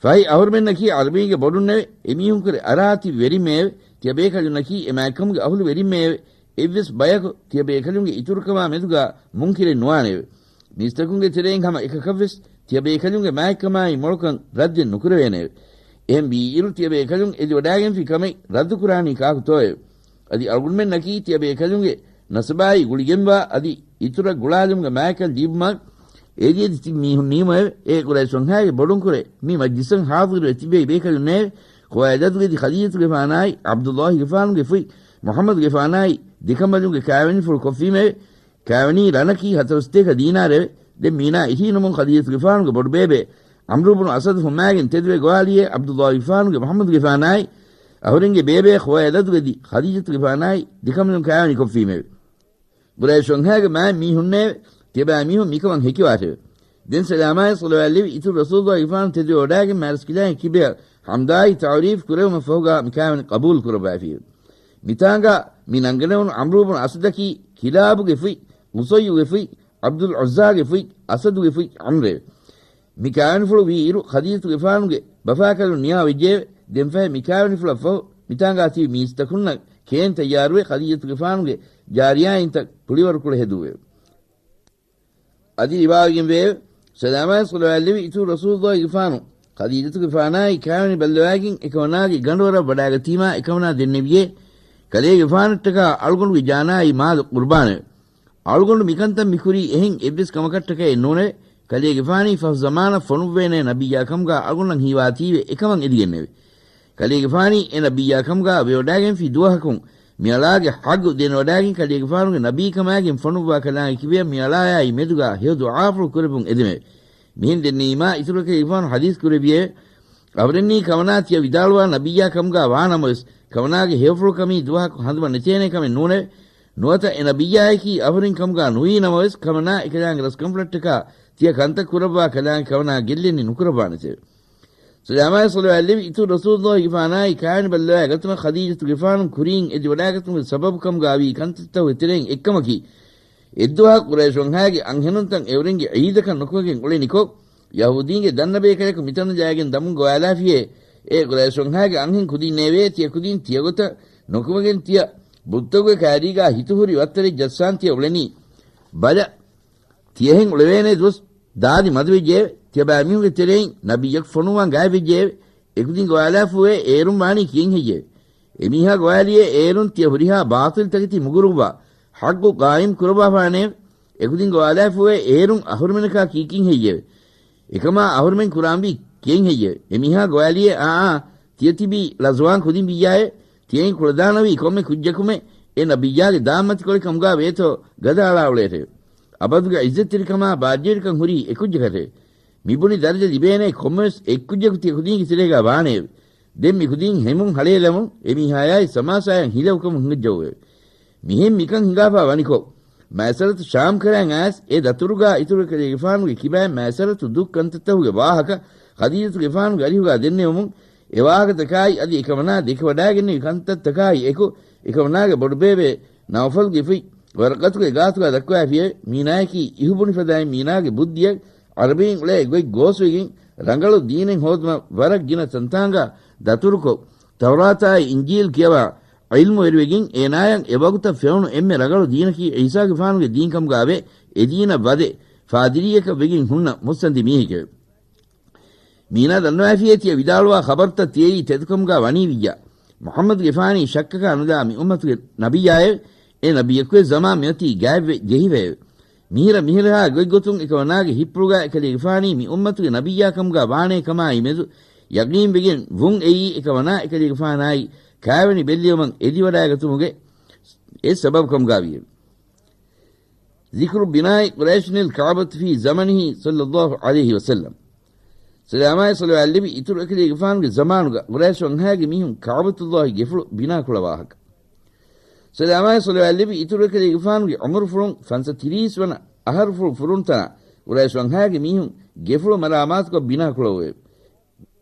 ފަހި އަހުރުމެންނަކީ ޢަރަބީންގެ ބޮޑުންނެވެ. އެމީހުންކުރެ އަރާތި ވެރިންމެއެވެ. ތިޔަބޭކަލުންނަކީ އެ މާތްކަމުގެ އަހުލު ވެރިންމެއެވެ. އެއްވެސް ބަޔަކު ތިޔަބޭކަލުންގެ އިތުރުކަމާ މެދުގާ މުންކިރެއް ނުވާނެއެވެ. މީސްތަކުންގެ ތެރެއިން ހަމަ އެކަކަށްވެސް ތިޔަބޭކަލުންގެ މާތްކަމާއި މޮޅުކަން ރައްދެއް ނުކުރެވޭނެއެވެ. އެހެން ވީއިރު ތިޔަބޭކަލުން އެދިވަޑާގެންފި ކަމެއް ރައްދުކުރާނީ ކާކުތޯއެވެ؟ އަދި އަޅުގަނޑުމެންނަކީ ތިޔަބޭކަލުންގެ ނަސަބާއި ގުޅިގެންވާ އަދި އިތުރަށް ގުޅާލުމުގެ މާތްކަން ލިބުމަށް އެދިއެދި ތިބި މީހުންނީމައެވެ. އޭ ޤުރައިޝް ވަންހާގެ ބޮޑުންކުރެ މި މަޖްލިސަށް ޙާޟިރުވެ ތިބޭ ބޭކަލުންނެވެ. ޚުވައިލަދުގެ ދި ޚަދީޖަތުގެފާނާއި ޢަބްދުﷲގެފާނުގެ ފުތް މުޙައްމަދުގެފާނާއި ދެކަނބަލުންގެ ކާވެނިފުޅު ކޮށްފީމެވެ. ކާވެނީ ރަނަކީ ހަތަރު ސަތޭކަ ދީނާރެވެ. ދެން މީނާ އިށީނުމުން ޚަދީޖަތުގެފާނުގެ ބޮޑުބޭބެ ޢަމްރު ބުނު އަސަދު ފުއްމާގެން ތެދުވެ ގޮވާލިއޭ ޢަބްދުﷲގެފާނުގެ މުޙައްމަދުގެފާނާއި އަހުރެންގެ ބޭބެ ޚުވައިލަދުގެ ދި ޚަދީޖަތުގެފާނާއި ދެކަނބަލުން ކާވެނި ކޮށްފީމެވެ. ޤުރައިޝް ވަންހާގެ މާތް މީހުންނޭވެ. ތިޔަބައިމީހުން މިކަމަށް ހެކިވާށެވެ. ދެން ސަލާމާއި ޞަލަވާތް ލެވި އިތުރު ރަސޫލުﷲގެފާނު ތެދުވެވަޑާގެން މާތްރަސްކަލާނގެ ކިބަޔަށް ޙަމްދާއި ތަޢުރީފް ކުރެވުމަށް ފަހުގާ މި ކާވެނި ޤަބޫލު ކުރައްވައިފިއެވެ. މިތާނގާ މި ނަންގަނެވުނު ޢަމްރު ބުނު އަސަދަކީ ކިލާބުގެ ފުތް، ޤުޞައްޔުގެ ފުތް، ޢަބްދުލް ޢުއްޒާގެ ފުތް، އަސަދުގެ ފުތް ޢަމްރެވެ. މި ކާވެނިފުޅު ވީއިރު ޚަދީޖަތުގެފާނުގެ ބަފާކަލުން ނިޔާވެއްޖެއެވެ. ދެންފަހެ މި ކާވެނިފުޅަށްފަހު މިތާނގާ ތިބި މީސްތަކުންނަށް ކޭން ތައްޔާރުވެ ޚަދީޖަތުގެފާނުގެ ޖާރިޔާއިންތައް ކުޅިވަރުކުޅެ ހެދުއްވެވެ. އަދި ރިވާވެގެންވެއެވެ. ސަލާމާއި ޞަލަވާތް ލެވި އިތުރު ރަސޫލުﷲގެފާނު ޚަދީޖަތުގެފާނާއި ކާވެނި ބައްލަވާގެން އެކަމަނާގެ ގަނޑުވަރަށް ވަޑާގަތީމާ އެކަމަނާ ދެންނެވިއޭ، ކަލޭގެފާނަށްޓަކާ އަޅުގަނޑުގެ ޖާނާއި މާލު ޤުރުބާނެވެ. އަޅުގަނޑު މިކަންތައް މިކުރީ އެހެން އެއްވެސް ކަމަކަށްޓަކައެއް ނޫނެވެ. ކަލޭގެފާނީ ފަހު ޒަމާނަށް ފޮނުއްވޭނޭ ނަބިއްޔާ ކަމުގާ އަޅުގަނޑަށް ހީވާތީވެ އެކަމަށް އެދިގެންނެވެ. ކަލޭގެފާނީ އެ ނަބިއްޔާ ކަމުގާ ވެވަޑާގެންފި ދުވަހަކުން މިއަޅާގެ ޙައްޤު ދެނެވަޑައިގެން ކަލޭގެފާނުގެ ނަބީކަމާގެން ފޮނުއްވާ ކަލާނގެ ކިބަޔަށް މިއަޅާޔާއި މެދުގާ ހެޔޮ ދުޢާފުޅު ކުރެއްވުން އެދެމެވެ. މިހެން ދެންނެވީމާ އިތުރު ކަލޭގެފާނު ޙަދީޘް ކުރެއްވިއެވެ. އަހަރެންނީ ކަމަނާ ތިޔަ ވިދާޅުވާ ނަބިއްޔާ ކަމުގާ ވާ ނަމަވެސް، ކަމަނާގެ ހެޔޮފުޅު ކަމީ ދުވަހަކު ހަނދުމަ ނެތޭނެ ކަމެއް ނޫނެވެ. ނުވަތަ އެ ނަބިއްޔާއަކީ އަހުރެން ކަމުގާ ނުވީ ނަމަވެސް، ކަމަނާ އެކަލާނގެ ރަސްކަންފުޅަށްޓަކާ ތިޔަ ކަންތައް ކުރައްވާ ކަލާނގެ ކަމަނާ ގެއްލެނީ ނުކުރައްވާނެތެވެ. ސަލާމާއި ޞަލަވާތް ލެއްވި އިތުރު ރަސޫލުއްލާހިގެފާނާއި ކާވެނި ބައްލަވާ ގަތުމަށް ޚަދީޖަތުގެފާނު ކުރިން އެދިވަޑާގަތުމުގެ ސަބަބު ކަމުގާވީ ކަންތައްތަކުގެ ތެރެއިން އެއްކަމަކީ، އެއްދުވަހަކު ޤުރައިޝު ވަންހާގެ އަންހެނުންތައް އެއުރެންގެ ޢީދަކަށް ނުކުމެގެން އުޅެނިކޮށް، ޔަހޫދީންގެ ދަންނަބޭކަލަކު މިތަނަށް ޖައިގެން ދަމުން ގޮވާލާފިޔޭ. އޭ ޤުރައިޝު ވަންހާގެ އަންހެން ކުދިންނޭވޭ، ތިޔަ ކުދިން ތިޔަގޮތަށް ނުކުމެގެން ތިޔަ ބުއްތަކުގެ ކާރީގާ ހިތުހުރި ވައްތަރެއް ޖައްސާން ތިޔަ އުޅެނީ. ބަލަ، ތިޔަހެން އުޅެވޭނެ ދުވަސް ދާދި މަދުވެއްޖެއެވެ. ތިޔަބައިމީހުންގެ ތެރެއިން ނަބިއްޔަކު ފޮނުއްވާން ގާތްވެއްޖެއެވެ. އެކުދިން ގޮވާލާފޫއޭ އޭރުން ވާނީ ކިޔެން ހެއްޔެވެ؟ އެމީހާ ގޮވާލިޔޭ އޭރުން ތިޔަ ހުރިހާ ބާޠިލްތަކެތި މުގުރުއްވާ، ޙައްޤު ޤާއިމް ކުރައްވާފާނެއެވެ. އެކުދިން ގޮވާލާފޫއޭ އޭރުން އަހުރުމެނަކާ ކީކީން ހެއްޔެވެ؟ އެކަމާ އަހުރުމެން ކުރާންވީ ކިޔެން ހެއްޔެވެ؟ އެމީހާ ގޮވާލިޔޭ އާއާ، ތިޔަ ތިބީ ޅަޒުވާން ކުދިން ވިއްޔާއޭ. ތިޔައިން ކުޅަދާނަވީ ކޮންމެ ކުއްޖަކުމެ އެ ނަބިއްޔާގެ ދާންމަތިކޮޅެއް ކަމުގާ ވޭތޯ ގަދައަޅާ އުޅޭށެވެ. އަބަދުގެ ޢިއްޒަތްތެރިކަމާ ބާއްޖަވެރިކަން ހުރީ އެކުއްޖަކަށެވެ. މިބުނި ދަރަޖަ ލިބޭނޭ ކޮންމެވެސް އެއްކުއްޖަކު ތިޔަ ކުދީންގެ ތެރޭގާ ވާނެއެވެ. ދެން މިކުދީން ހެމުން ހަޅޭލަމުން އެމީހާޔާއި ސަމާސާޔަށް ހިލަ އުކަމުން ހިނގައްޖައުވެވެ. މިހެން މިކަން ހިނގާފާ ވަނިކޮށް، މައިސަރަތު ޝާމްކަރައިން އައިސް އެ ދަތުރުގާ އިތުރު ކަލޭގެފާނުގެ ކިބައިން މައިސަރަތު ދުށް ކަންތައްތަކުގެ ވާހަކަ ޚަދީޖަތުގެފާނުގެ އަރިހުގާ ދެންނެވުމުން، އެ ވާހަކަތަކާއި އަދި އެކަމަނާ ދެކެވަޑައިގެންނެވި ކަންތައްތަކާއި އެކު، އެކަމަނާގެ ބޮޑުބޭބެ ނައުފަލްގެ ފުތް ވަރަޤަތުގެ ގާތުގާ ދައްކަވައިފިއެވެ. މީނާޔަކީ އިހުބުނިފަދައިން މީނާގެ ބުއްދިއަށް ޢަރަބީން އުޅޭ ގޮތް ގޯސްވެގެން، ރަނގަޅު ދީނެއް ހޯދުމަށް ވަރަށް ގިނަ ތަންތާނގާ ދަތުރުކޮށް، ތައުރާތާއި އިންޖީލް ކިޔަވާ ޢިލްމުވެރިވެގެން، އޭނާޔަށް އެވަގުތަށް ފެނުނު އެންމެ ރަނގަޅު ދީނަކީ ޢީސާގެފާނުގެ ދީންކަމުގާވެ، އެދީނަށް ވަދެ، ފާދިރީއަކަށް ވެގެން ހުންނަ މުއްސަނދި މީހެކެވެ. މީނާ ދަންނަވައިފިއޭ ތިޔަ ވިދާޅުވާ ޚަބަރުތައް ތިޔައީ ތެދުކަމުގާ ވަނީ ވިއްޔާ. މުޙައްމަދުގެފާނީ ޝައްކަކާ ނުލާ މި އުއްމަތުގެ ނަބިއްޔާއެވެ. އެ ނަބިއްޔަކުވެސް ޒަމާން މިއޮތީ ގާތްވެ ޖެހިފައެވެ. މިހިރަ މިހިރަހާ ގޮތްގޮތުން އެކަމަނާގެ ހިތްޕުޅުގާ އެކަލޭގެފާނީ މި އުއްމަތުގެ ނަބިއްޔާ ކަމުގާ ވާނޭ ކަމާއި މެދު ޔަޤީންވެގެން ވުން އެއީ އެކަމަނާ އެކަލޭގެފާނާއި ކާވެނި ބެއްލެވުމަށް އެދިވަޑައިގަތުމުގެ އެއް ސަބަބު ކަމުގާވިއެވެ. ذكر بناء قريش للكعبة في زمنه صلى الله عليه وسلم. ސަލާމާއި ޞަލަވާތް ލެއްވި އިތުރު އެކަލޭގެފާނުގެ ޒަމާނުގަ ޤުރައިޝް ވަންހާގެ މީހުން ކަޢުބަތުﷲ ގެފުޅު ބިނާކުޅަ ވާހަކަ. ސަލާމާއި ޞަލަވާތް ލެއްވި އިތުރު އެކަލޭގެފާނުގެ ޢުމުރުފުޅުން ފަންސަ ތިރީސް ވަނަ އަހަރުފުޅު ފުރުންތަނަށް ޤުރައިޝް ވަންހާގެ މީހުން ގެފުޅު މަރާމާތުކޮށް ބިނާކުޅައެވެ.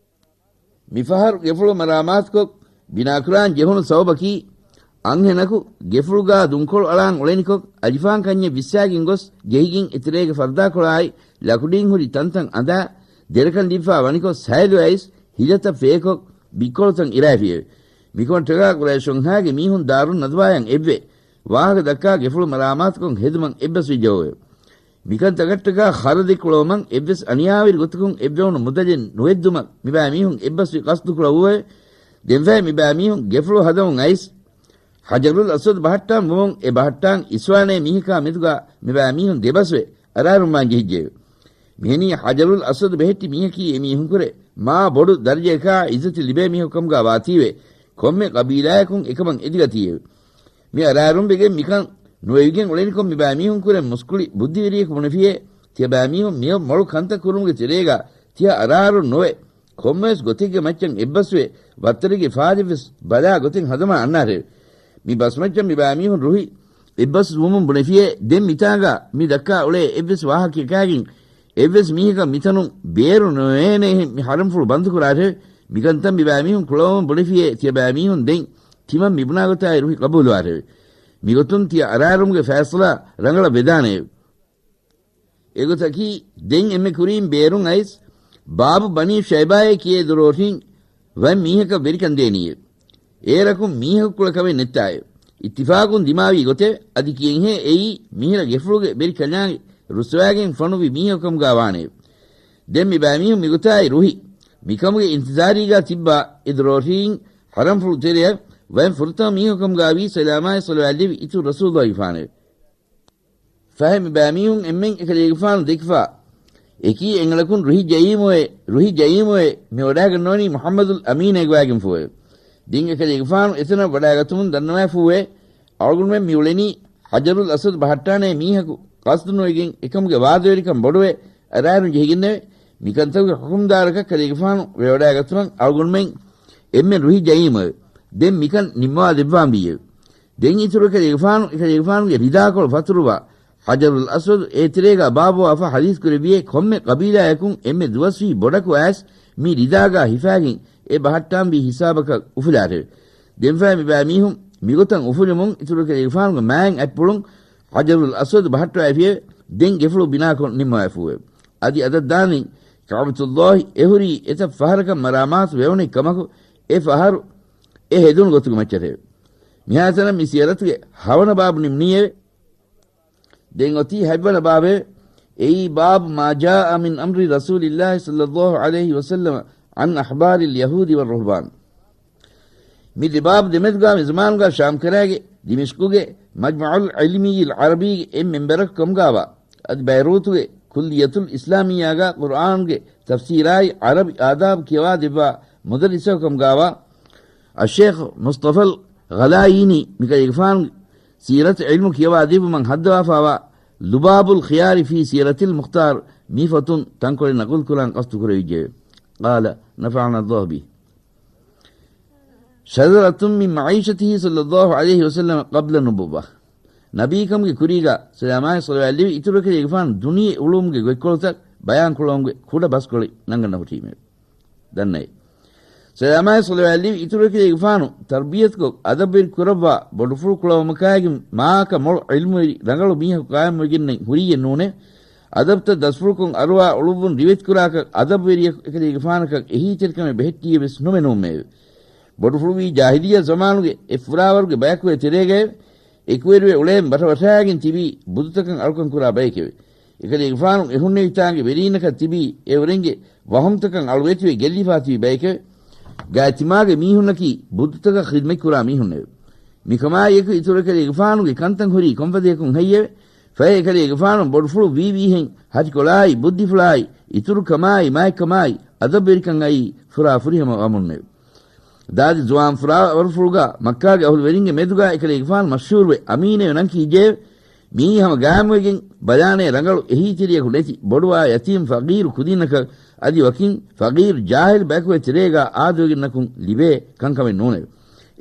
މިފަހަރު ގެފުޅު މަރާމާތުކޮށް ބިނާކުރާން ޖެހުނު ސަބަބަކީ، އަންހެނަކު ގެފުޅުގާ ދުންކޮޅު އަޅާން އުޅެނިކޮށް، އަލިފާން ކަންޏެއް ވިއްސާގެން ގޮސް، ޖެހިގެން އެތެރޭގެ ފަރްދާކޮޅާއި ލަކުޑީން ހުރި ތަންތަން އަނދާ، ދެރަކަން ލިބިފާ ވަނިކޮށް، ސައިލު އައިސް ހިލަތައް ފޭކޮށް، ބިއްކޮޅުތައް އިރާފިއެވެ. މިކަމަށްޓަކާ ޤުރައިޝުންހާގެ މީހުން ދާރުން ނަދުވާޔަށް އެއްވެ، ވާހަކަ ދައްކާ ގެފުޅު މަރާމާތުކޮށް ހެދުމަށް އެއްބަސްވިއްޖެއެވެ. މިކަންތަކަށްޓަކާ ޚަރަދެއް ކުޅަވުމަށް އެއްވެސް އަނިޔާވެރި ގޮތަކުން އެއްވެވުނު މުދަލެއް ނުއެއްދުމަށް މިބައިމީހުން އެއްބަސްވި ޤަޞްދު ކުޅައެވެ. ދެންފަހެ މިބައިމީހުން ގެފުޅު ހަދަމުން އައިސް، ޙަޖަރުލް އަސްވަދު ބަހައްޓާން ވުމުން އެ ބަހައްޓާން އިސްވާނޭ މީހަކާ މެދުގާ މިބައިމީހުން ދެބަސްވެ އަރާރުންވާން ޖެހިއްޖެއެވެ. މިހެނީ ޙަޖަރުލް އަސްވަދު ބެހެއްޓި މީހަކީ އެމީހުންކުރެ މާ ބޮޑު ދަރަޖައަކާ ޢިއްޒަތެއް ލިބޭ މީހަކު ކަމުގާ ވާތީވެ، ކޮންމެ ޤަބީލާޔަކުން އެކަމަށް އެދިގަތީއެވެ. މި އަރާރުންވެގެން މިކަން ނުވެވިގެން އުޅެނިކޮށް މިބައިމީހުންކުރެ މުސްކުޅި ބުއްދިވެރިޔަކު ބުނެފިޔޭ، ތިޔަބައިމީހުން މިއޮތް މޮޅު ކަންތައް ކުރުމުގެ ތެރޭގާ ތިޔަ އަރާރުން ނުވެ، ކޮންމެވެސް ގޮތެއްގެ މައްޗަށް އެއްބަސްވެ، ވައްތަރެއްގެ ފާދައެއްވެސް ބަލާ ގޮތެއް ހަދަމާ އަންނާށެވެ. މި ބަސްމައްޗަށް މިބައިމީހުން ރުހި އެއްބަސްވުމުން ބުނެފިޔޭ، ދެން މިތާނގާ މި ދައްކާ އުޅޭ އެއްވެސް ވާހަކައަކާގެން އެއްވެސް މީހަކަށް މިތަނުން ބޭރު ނުވޭނޭހެން މި ޙަރަމްފުޅު ބަންދުކުރާށެވެ. މިކަންތައް މިބައިމީހުން ކުޅަވަމުން ބުނެފިޔޭ، ތިޔަބައިމީހުން ދެން ތިމަން މިބުނާގޮތާއި ރުހި ޤަބޫލުވާށެވެ. މިގޮތުން ތިޔަ އަރާރުމުގެ ފައިޞަލާ ރަނގަޅަށް ވެދާނެއެވެ. އެގޮތަކީ، ދެން އެންމެ ކުރީން ބޭރުން އައިސް، ބާބު ބަނީ ޝައިބާއޭ ކިޔޭ ދުރޯށިން ވަން މީހަކަށް ވެރިކަން ދޭނީއެވެ. އޭރަކުން މީހަކު ކުޅަ ކަމެއް ނެއްތާއެވެ. އިއްތިފާޤުން ދިމާވީ ގޮތެވެ. އަދި ކިޔެންހޭ އެއީ މިހިރަ ގެފުޅުގެ ވެރި ކަލާނގެ ރުއްސަވާގެން ފޮނުއްވި މީހަކު ކަމުގާ ވާނެއެވެ. ދެން މި ބައިމީހުން މިގޮތާއި ރުހި، މިކަމުގެ އިންތިޒާރީގާ ތިއްބާ އެ ދުރޯށީން ޙަރަމްފުޅު ތެރެއަށް ވަން ފުރަތަމަ މީހަކު ކަމުގާވީ ސަލާމާއި ޞަލަވާތް ލެއްވި އިތުރު ރަސޫލުއްލާހިގެފާނެވެ. ފަހެ މި ބައިމީހުން އެންމެން އެކަލޭގެފާނު ދެކިފާ، އެކީ އެނގަޅަކުން ރުހި ޖައީމުއޭ، ރުހި ޖައީމުއޭ، މި ވަޑާގަންނަވަނީ މުޙައްމަދުލް އަމީނޭ ގޮވާގެންފޫއެވެ. ދެން އެކަލޭގެފާނު އެތަނަށް ވަޑައިގަތުމުން ދަންނަވާފޫވެ، އަޅުގަނޑުމެން މިއުޅެނީ ޙަޖަރުލް އަސްވަދު ބަހައްޓާނޭ މީހަކު ޤަޞްދުނުވެގެން އެކަމުގެ ވާދަވެރިކަން ބޮޑުވެ، އަރާރުން ޖެހިގެންނެވެ. މިކަންތަކުގެ ޙުކުމްދާރަކަށް ކަލޭގެފާނު ވެވަޑައިގަތުމަށް އަޅުގަނޑުމެން އެންމެ ރުހި ޖައީމުއެވެ. ދެން މިކަން ނިންމަވާ ދެއްވާންވީއެވެ. ދެން އިތުރު ކަލޭގެފާނު އެކަލޭގެފާނުގެ ރިދާކޮޅު ފަތުރުވާ ޙަޖަރުލް އަސްވަދު އޭތެރޭގާ ބާއްވަވާފަ ޙަދީޘް ކުރެއްވިއޭ، ކޮންމެ ޤަބީލާޔަކުން އެންމެ ދުވަސްވީ ބޮޑަކު އައިސް މި ރިދާގާ ހިފާގެން އެ ބަހައްޓާންވީ ހިސާބަކަށް އުފުލާށެވެ. ދެންފައި މިބާ މީހުން މިގޮތަށް އުފުލުމުން އިތުރު ކަލޭގެފާނުގެ މާތް އަތްޕުޅުން ޙަޖަރުލް އަސްވަދު ބަހައްޓަވައިފިއެވެ. ދެން ގެފުޅު ބިނާކޮށް ނިންމަވައިފޫއެވެ. އަދި އަދަށް ދާނީ ކަޢުބަތުﷲ އެހުރީ އެތައް ފަހަރަކަށް މަރާމާތު ވެވުނެއް ކަމަކު، އެ ފަހަރު އެ ހެދުނު ގޮތުގެ މައްޗަށެވެ. މިހާތަނަށް މި ސީރަތުގެ ހަވަނަ ބާބު ނިމުނީއެވެ. ދެން އޮތީ ހަތްވަނަ ބާބެވެ. އެއީ، باب ما جاء من أمر رسول الله صلى الله عليه وسلم عن أحبار اليهود والرهبان. މި ދެ ބާބު ދެމެދުގާ މި ޒަމާނުގާ ޝާމްކަރައިގެ ދިމިޝްޤުގެ މަޖްމަޢުލް ޢިލްމިއްޔިލް ޢަރަބީގެ އެއް މެންބަރަކު ކަމުގާވާ، އަދި ބައިރޫތުގެ ކުއްލިއްޔަތުލް އިސްލާމިއްޔާގާ ޤުރްއާންގެ ތަފްސީރާއި ޢަރަބި އާދާބު ކިޔަވާ ދެއްވާ މުދައްރިސަކު ކަމުގާވާ އައްޝޭޚް މުޞްޠަފަލް ޣަލާއީނީ މިކަލޭގެފާނުގެ ސީރަތު ޢިލްމު ކިޔަވާ ދެއްވުމަށް ހައްދަވާފާވާ ލުބާބުލް ޚިޔާރި ފީ ސީރަތިލް މުޚްތާރު މި ފޮތުން ތަންކޮޅެއް ނަޤުލު ކުރާން ޤަޞްދު ކުރެވިއްޖެއެވެ. قال نفعنا الله به. شذرة من معيشته صلى الله عليه وسلم قبل النبوة. ނަބީކަމުގެ ކުރީގާ ސަލާމާއި ޞަލަވާތް ލެވި އިތުރު ކަލޭގެފާނު ދުނިޔެ އުޅުމުގެ ގޮތްކޮޅުތައް ބަޔާން ކުޅަވުމުގެ ކުޑަ ބަސްކޮޅެއް ނަންގަންނަ ހުށީމެވެ. ދަންނައޭ. ސަލާމާއި ޞަލަވާތް ލެވި އިތުރު ކަލޭގެފާނު ތަރްބިޔަތުކޮށް އަދަބުވެރި ކުރައްވާ ބޮޑުފުޅު ކުޅަވުމަކާއިގެން މާކަ މޮޅު ޢިލްމުވެރި ރަނގަޅު މީހަކު ޤާއިމުވެގެންނެއް ހުރީއެއް ނޫނެވެ. އަދަބުތައް ދަސްފުޅުކޮށް އަރުވާ އުޅުއްވުން ރިވެތިކުރާކަށް އަދަބުވެރިޔަކު އެކަލޭގެފާނަކަށް އެހީތެރިކަމެއް ބެހެއްޓީއެއް ވެސް ނުމެނޫމެވެ. ބޮޑުފުޅުވީ ޖާހިލިއްޔަ ޒަމާނުގެ އެއް ފުރާވަރުގެ ބަޔަކުގެ ތެރޭގައެވެ. އެކުވެރިވެ އުޅޭން ވަޓަވަޓާގެން ތިބީ ބުދުތަކަށް އަޅުކަން ކުރާ ބައެކެވެ. އެކަލޭގެފާނު އެހުންނެވި ތާނގެ ވެރީންނަކަށް ތިބީ އެއުރެންގެ ވަހުމްތަކަށް އަޅުވެތިވެ ގެއްލިފާ ތިބި ބައެކެވެ. ގާތްތިމާގެ މީހުންނަކީ ބުދުތަކަށް ޚިދްމަތްކުރާ މީހުންނެވެ. މިކަމާއިއެކު އިތުރު އެކަލޭގެފާނުގެ ކަންތައް ހުރީ ކޮންފަދަޔަކުން ހައްޔެވެ. ފަހެ އެކަލޭގެފާނު ބޮޑުފުޅު ވީވީހެން ހަށިކޮޅާއި ބުއްދިފުޅާއި އިތުރު ކަމާއި މާތްކަމާއި އަދަބުވެރިކަން އައީ ފުރާ ފުރިހަމަ ވަމުންނެވެ. ދާދި ޒުވާން ފުރާވަރުފުޅުގާ މައްކާގެ އަހުލުވެރިންގެ މެދުގާ އެކަލޭގެފާނު މަޝްހޫރުވެ އަމީނެވެ ނަން ކީއްޖެއެވެ. މިއީ ހަމަ ގާއިމުވެގެން ބަލާނޭ ރަނގަޅު އެހީތެރިޔަކު ނެތި ބޮޑުވާ ޔަތީމް ފަގީރު ކުދިންނަކަށް އަދި ވަކިން ފަގީރު ޖާހިލް ބަޔަކުގެ ތެރޭގާ އާދަވެގެންނަކުން ލިބޭ ކަންކަމެއް ނޫނެވެ.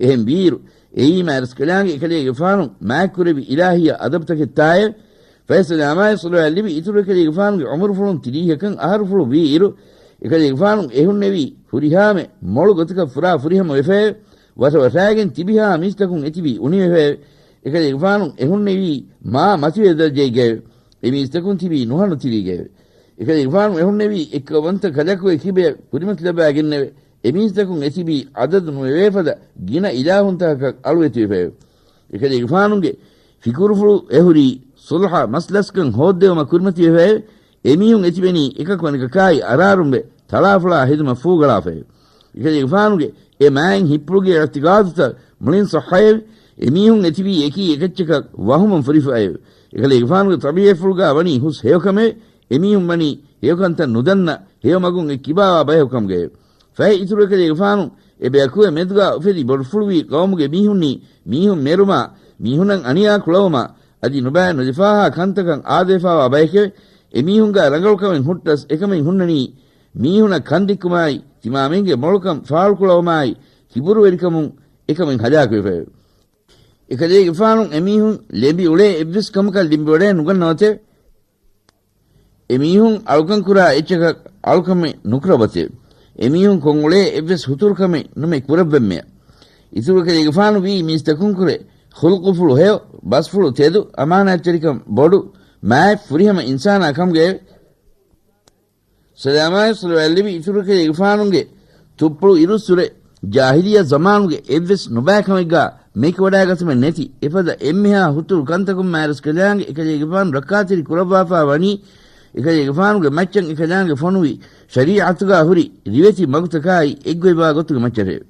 އެހެން ވީއިރު، އެއީ މާތްރަސްކަލާނގެ އެކަލޭގެފާނު މާތްކުރެއްވި އިލާހިއްޔާ އަދަބުތަކެއްތާއެވެ. ފަހެ ސަލާމާއި ޞަލަވާތް ލިބި އިތުރު އެކަލޭގެފާނުގެ އުމުރުފުޅުން ތިރީހަކަށް އަހަރުފުޅު ވީއިރު، އެކަލޭގެފާނު އެހުންނެވީ ހުރިހާމެ މޮޅު ގޮތަކަށް ފުރާ ފުރިހަމަ ވެފައެވެ. ވަށަވަށާގެން ތިބިހާ މީސްތަކުން އެތިބީ އުނިވެފައެވެ. އެކަލޭގެފާނު އެހުންނެވީ މާ މަތިވެރި ދަރަޖައެއްގައެވެ. އެމީސްތަކުން ތިބީ ނުހަނު ތިރީގައެވެ. އެކަލޭގެފާނު އެހުންނެވީ އެއްކައުވަންތަ ކަލަކުގެ ކިބަޔަށް ކުރިމަތިލައްވާގެންނެވެ. އެމީސްތަކުން އެތިބީ އަދަދު ނުވެވޭފަދަ ގިނަ އިލާހުންތަކަކަށް އަޅުވެތިވެފައެވެ. އެކަލޭގެފާނުގެ ފިކުރުފުޅު އެހުރީ ޞުލްޙަ މަސްލަސްކަން ހޯއްދެވުމަށް ކުރިމަތިވެފައެވެ. އެމީހުން އެތިބެނީ އެކަކު އަނެކަކާއި އަރާރުންވެ ތަޅާފުޅާ ހެދުމަށް ފޫގަޅާފައެވެ. އެކަލޭގެފާނުގެ އެ މާތް ހިތްޕުޅުގެ އިޢުތިޤާދުތައް މުޅިން ޞައްޙައެވެ. އެމީހުން އެތިބީ އެކީ އެކައްޗަކަށް ވަހުމުން ފުރިފައެވެ. އެކަލޭގެފާނުގެ ޠަބީޢަތްފުޅުގާ ވަނީ ހުސް ހެޔޮކަމެވެ. އެމީހުން ވަނީ ހެޔޮކަންތައް ނުދަންނަ ހެޔޮމަގުން އެ ކިބާވާ ބަޔަކު ކަމުގައެވެ. ފަހެ އިތުރު އެކަލޭގެފާނު އެ ބަޔަކުގެ މެދުގާ އުފެދި ބޮޑުފުޅުވީ ޤައުމުގެ މީހުންނީ މީހުން މެރުމާ، މީހުނަށް އަނިޔާ ކުޅަވުމާ، އަދި ނުބައި ނުލިފާހާ ކަންތަކަށް އާދަވެފާވާ ބަޔެކެވެ. އެމީހުންގާ ރަނގަޅުކަމެއް ހުއްޓަސް އެކަމެއް ހުންނަނީ މީހުނަށް ކަންދެއްކުމާއި، ތިމާމެންގެ މޮޅުކަން ފާޅުކުޅަވުމާއި، ކިބުރުވެރިކަމުން އެކަމެއް ހަލާކުވެފައެވެ. އެކަލޭގެފާނު އެމީހުން ލެނބި އުޅޭ އެއްވެސް ކަމަކަށް ލެނބިވަޑައެއް ނުގަންނަވަތެވެ. އެމީހުން އަޅުކަން ކުރާ އެއްޗަކަށް އަޅުކަމެއް ނުކުރައްވަތެވެ. އެމީހުން ކޮށްއުޅޭ އެއްވެސް ހުތުރުކަމެއް ނުމެ ކުރައްވަންމެޔަށް. އިތުރު އެކަލޭގެފާނު ވީ މީސްތަކުންކުރެ ޚުލްޤުފުޅު ހެޔޮ، ބަސްފުޅު ތެދު، އަމާނާތްތެރިކަން ބޮޑު، މާތް ފުރިހަމަ އިންސާނާ ކަމުގައެވެ. ސަލާމާއި ޞަލަވާތް ލިބި އިތުރު އެކަލޭގެފާނުގެ ތުއްޕުޅު އިރުއްސުރެ ޖާހިލިއްޔަ ޒަމާނުގެ އެއްވެސް ނުބައިކަމެއްގާ މެކިވަޑައިގަތުމެއް ނެތި އެފަދަ އެންމެހާ ހުތުރު ކަންތަކުން މާތްރަސްކަލާނގެ އެކަލޭގެފާނު ރައްކާތެރި ކުރައްވާފާ ވަނީ، އެކަލޭގެފާނުގެ މައްޗަށް އެކަލާނގެ ފޮނުވި ޝަރީޢަތުގާ ހުރި ރިވެތި މަގުތަކާއި އެއްގޮތްވާ ގޮތުގެ މައްޗަށެވެ.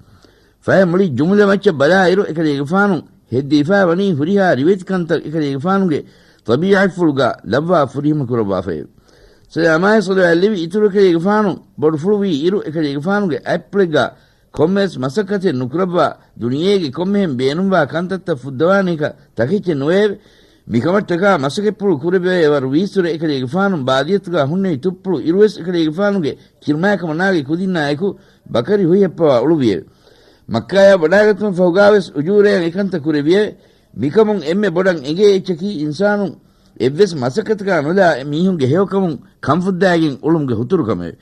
ފަހެ މުޅި ޖުމުލަ މައްޗަށް ބަލާއިރު، އެކަލޭގެފާނު ހެއްދެވިފާ ވަނީ ހުރިހާ ރިވެތި ކަންތައް އެކަލޭގެފާނުގެ ޠަބީޢަތްފުޅުގާ ލައްވާ ފުރިހަމަ ކުރައްވާފައެވެ. ސަލާމާއި ޞަލަވާތް ލިބި އިތުރު އެކަލޭގެފާނު ބޮޑުފުޅުވީ އިރު، އެކަލޭގެފާނުގެ އަތްޕުޅެއްގާ ކޮންމެވެސް މަސައްކަތެއް ނުކުރައްވާ، ދުނިޔޭގެ ކޮންމެހެން ބޭނުންވާ ކަންތައްތައް ފުއްދަވާނެކަން ތަކެއްޗެއް ނުވެއެވެ. މިކަމަށްޓަކާ މަސައްކަތްޕުޅު ކުރެވޭ ވަރު ވީއްސުރެ އެކަލޭގެފާނު ބާދިޔަތުގާ ހުންނެވި ތުއްޕުޅު އިރުވެސް އެކަލޭގެފާނުގެ ކިރުމާއެކަމަނާގެ ކުދިންނާއެކު ބަކަރި ހުއިހައްޕަވާ އުޅުއްވިއެވެ. މައްކާޔާ ވަޑާގަތުމަށް ފަހުގާވެސް އުޖޫރަޔަށް އެކަންތައް ކުރެއްވިއެވެ. މިކަމުން އެންމެ ބޮޑަށް އެނގޭ އެއްޗަކީ އިންސާނުން އެއްވެސް މަސައްކަތަކާ ނުލާ މީހުންގެ ހެޔޮކަމުން ކަންފުއްދާގެން އުޅުމުގެ ހުތުރުކަމެވެ.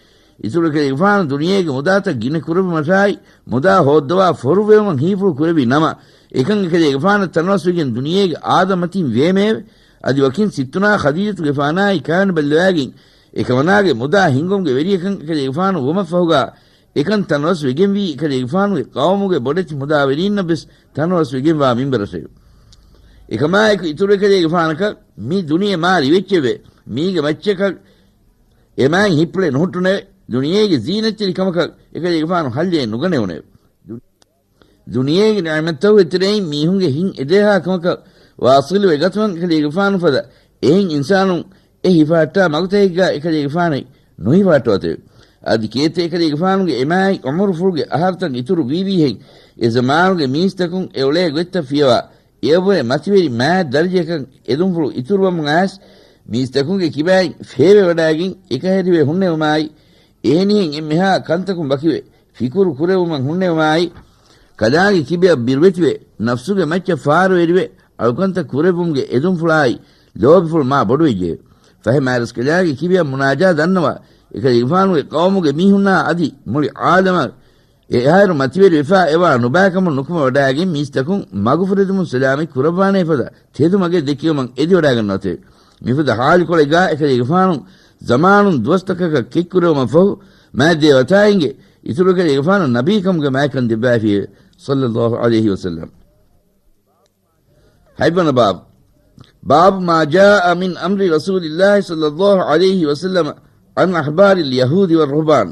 އިތުރު އެކަލޭގެފާނު ދުނިޔޭގެ މުދާތައް ގިނަ ކުރެއްވުމަށާއި، މުދާ ހޯއްދަވާ ފޯރުވެވުމަށް ހީފުޅު ކުރެއްވި ނަމަ، އެކަން އެކަލޭގެފާނަށް ތަނަވަސްވެގެން ދުނިޔޭގެ އާދަ މަތިން ވޭމެއެވެ. އަދި ވަކިން ސިއްތުނާ ޚަދީޖަތުގެފާނާއި ކާނި ބައްލަވާގެން އެކަމަނާގެ މުދާ ހިންގުމުގެ ވެރިޔަކަން އެކަލޭގެފާނު ވުމަށްފަހުގާ، އެކަން ތަނަވަސް ވެގެންވީ އެކަލޭގެފާނުގެ ޤައުމުގެ ބޮޑެތި މުދާވެރީންނަށް ވެސް ތަނަވަސް ވެގެންވާ މިންބަރަށެވެ. އެކަމާއެކު އިތުރު އެކަލޭގެފާނަކަށް މި ދުނިޔެ މާ ރިވެއްޗެވެ. މީގެ މައްޗަކަށް އެމާތް ހިތްޕުޅެއް ނުހުއްޓުނެވެ. ދުނިޔޭގެ ޒީނަތްތެރި ކަމަކަށް އެކަލޭގެފާނު ހައްލެއް ނުގަނެވުނެވެ. ދު-، ދުނިޔޭގެ ނިޢުމަތްތަކުގެ ތެރެއިން މީހުންގެ ހިތް އެދޭހާ ކަމަކަށް ވާޞިލުވެ ގަތުމަށް އެކަލޭގެފާނު ފަދަ އެހެން އިންސާނުން އެ ހިފަހައްޓާ މަގުތަކެއްގާ އެކަލޭގެފާނެއް ނުހިފަހައްޓަވަތެވެ. އަދި ކޭތެ އެކަލޭގެފާނުގެ އެމާތް އުމުރުފުޅުގެ އަހަރުތައް އިތުރު ވީވީހެން އެ ޒަމާނުގެ މީސްތަކުން އެ އުޅޭ ގޮތްތައް ފިޔަވާ، އެއަށްވުރެ މަތިވެރި މާތް ދަރަޖައަކަށް އެދުންފުޅު އިތުރުވަމުން އައިސް، މީސްތަކުންގެ ކިބައިން ފޭބެވަޑާގެން އެކަހެރިވެ ހުންނެވުމާއި، އެހެނިހެން އެންމެހާ ކަންތަކުން ވަކިވެ، ފިކުރު ކުރެވުމަށް ހުންނެވުމާއި، ކަލާނގެ ކިބައަށް ބިރުވެތިވެ، ނަފްސުގެ މައްޗަށް ފާރުވެރިވެ، އަޅުކަންތައް ކުރެއްވުމުގެ އެދުންފުޅާއި، ލޯބިފުޅު މާ ބޮޑުވެއްޖެ. ފަހެ މާރަސް ކަލާނގެ ކިބައަށް މުނާޖާ ދަންނަވާ، އެކަލޭގެފާނުގެ ޤައުމުގެ މީހުންނާ އަދި މުޅި ޢާލަމަށް އެއަހަރު މަތިވެރިވެފާ އެވާ ނުބައިކަމުން ނުކުމެވަޑާގެން މީސްތަކުން މަގުފުރެދުމުން ސަލާމަތް ކުރައްވާނޭ ފަދަ ތެދުމަގެއް ދެއްކެވުމަށް އެދިވަޑާގަންނަވަތެވެ. މިފަދަ ހާލުކޮޅެއްގާ އެކަލޭގެފާނު ޒަމާނުން ދުވަސްތަކަކަށް ކެތްކުރެވުމަށްފަހު، މާތް ދޭވަތާއިންގެ އިތުރު އެކަލޭގެފާނު ނަބީކަމުގެ މާތްކަން ދެއްވައިފިއެވެ. ޞައްލައްލާހު ޢަލައިހި ވަސައްލަމް. ހަތްވަނަ ބާބު. باب ما جاء من أمر رسول الله صلى الله عليه وسلم عن أحبار اليهود والرهبان.